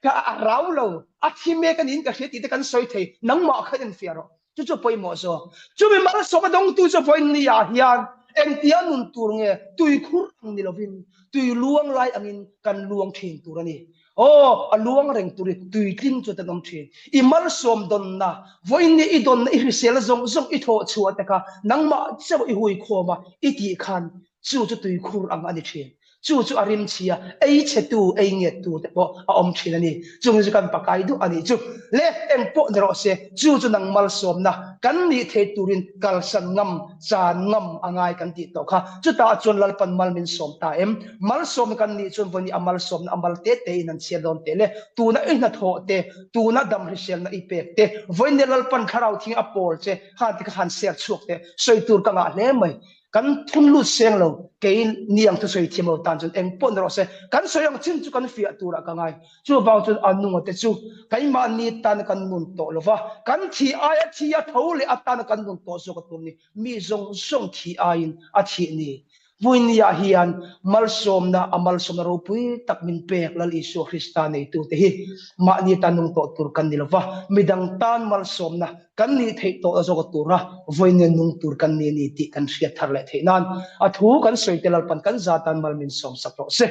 ka a rau lo, a thi mek a niin ka hria tih te kan sawi thei, nangmah kha infiah rawh, chu chu pawimawh zawk. Chumi malsawm a dawngtu chu vawiin ni ah hian engtia nun tur nge tuikhur ang ni lovin tui luang lai angin kan luang thin tur a ni. Aw, a luang reng tur i tui tling chu tan awm thin. I malsawm dawnna, vawiin ni i dawnna i hrisel zawng zawng i thawh chhuah te kha nangmah chauh i hui khawm a, i tih khan chu chu tuikhur ang a ni thin. Chu chu a rim chhia, ei chhetu, ei ngettu te pawh a awm thin a ni. Chung chu kan pakai duh a nih chu. Le, eng pawh ni rawh se, chu chu nang malsawmna kan nih theih turin kalsan ngam, chan ngam a ngai kan tih tawh kha. Chutah chuan Lalpan mal min sawm ta em? Malsawmna kan nih chuan vawiin a malsawmna a mal te te in an chhiar dawn teh le. Tuna i hnathawh te, tuna dam hriselna i pek te, vawiin nia Lalpan thlarau thing a pawl che khan te kha han share chhuak teh. Sawi tur ka ngah hle mai. Kan thun lut seng lo, kei ni ang thusawi thiam lo tan chuan eng pawh ni rawh se, kan sawi ang chin chu kan fiah turah ka ngai. Chuvang chuan a nunga te chu keimahni tana kan nun tawh lo va, kan thih aia thi a tho leh atana kan nun tawh zawk a tur ni. Mi zawng zawng thih aiin a thih ni. Vawinia hian malsawmna, a malsawmna ropui tak min pek Lal Isua Krista neitute hi mahni tan nung tawh tur kan ni lo va, midang tan malsawmna kan nih theih tawh zawk tura vawinia nung tur kan ni a ni tih kan hriat thar leh theih nan a thu kan sawi te Lalpan kan za tan mal min sawmsak rawh se.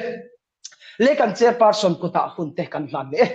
Le kan chairperson kutah hun te kan hlan leh e.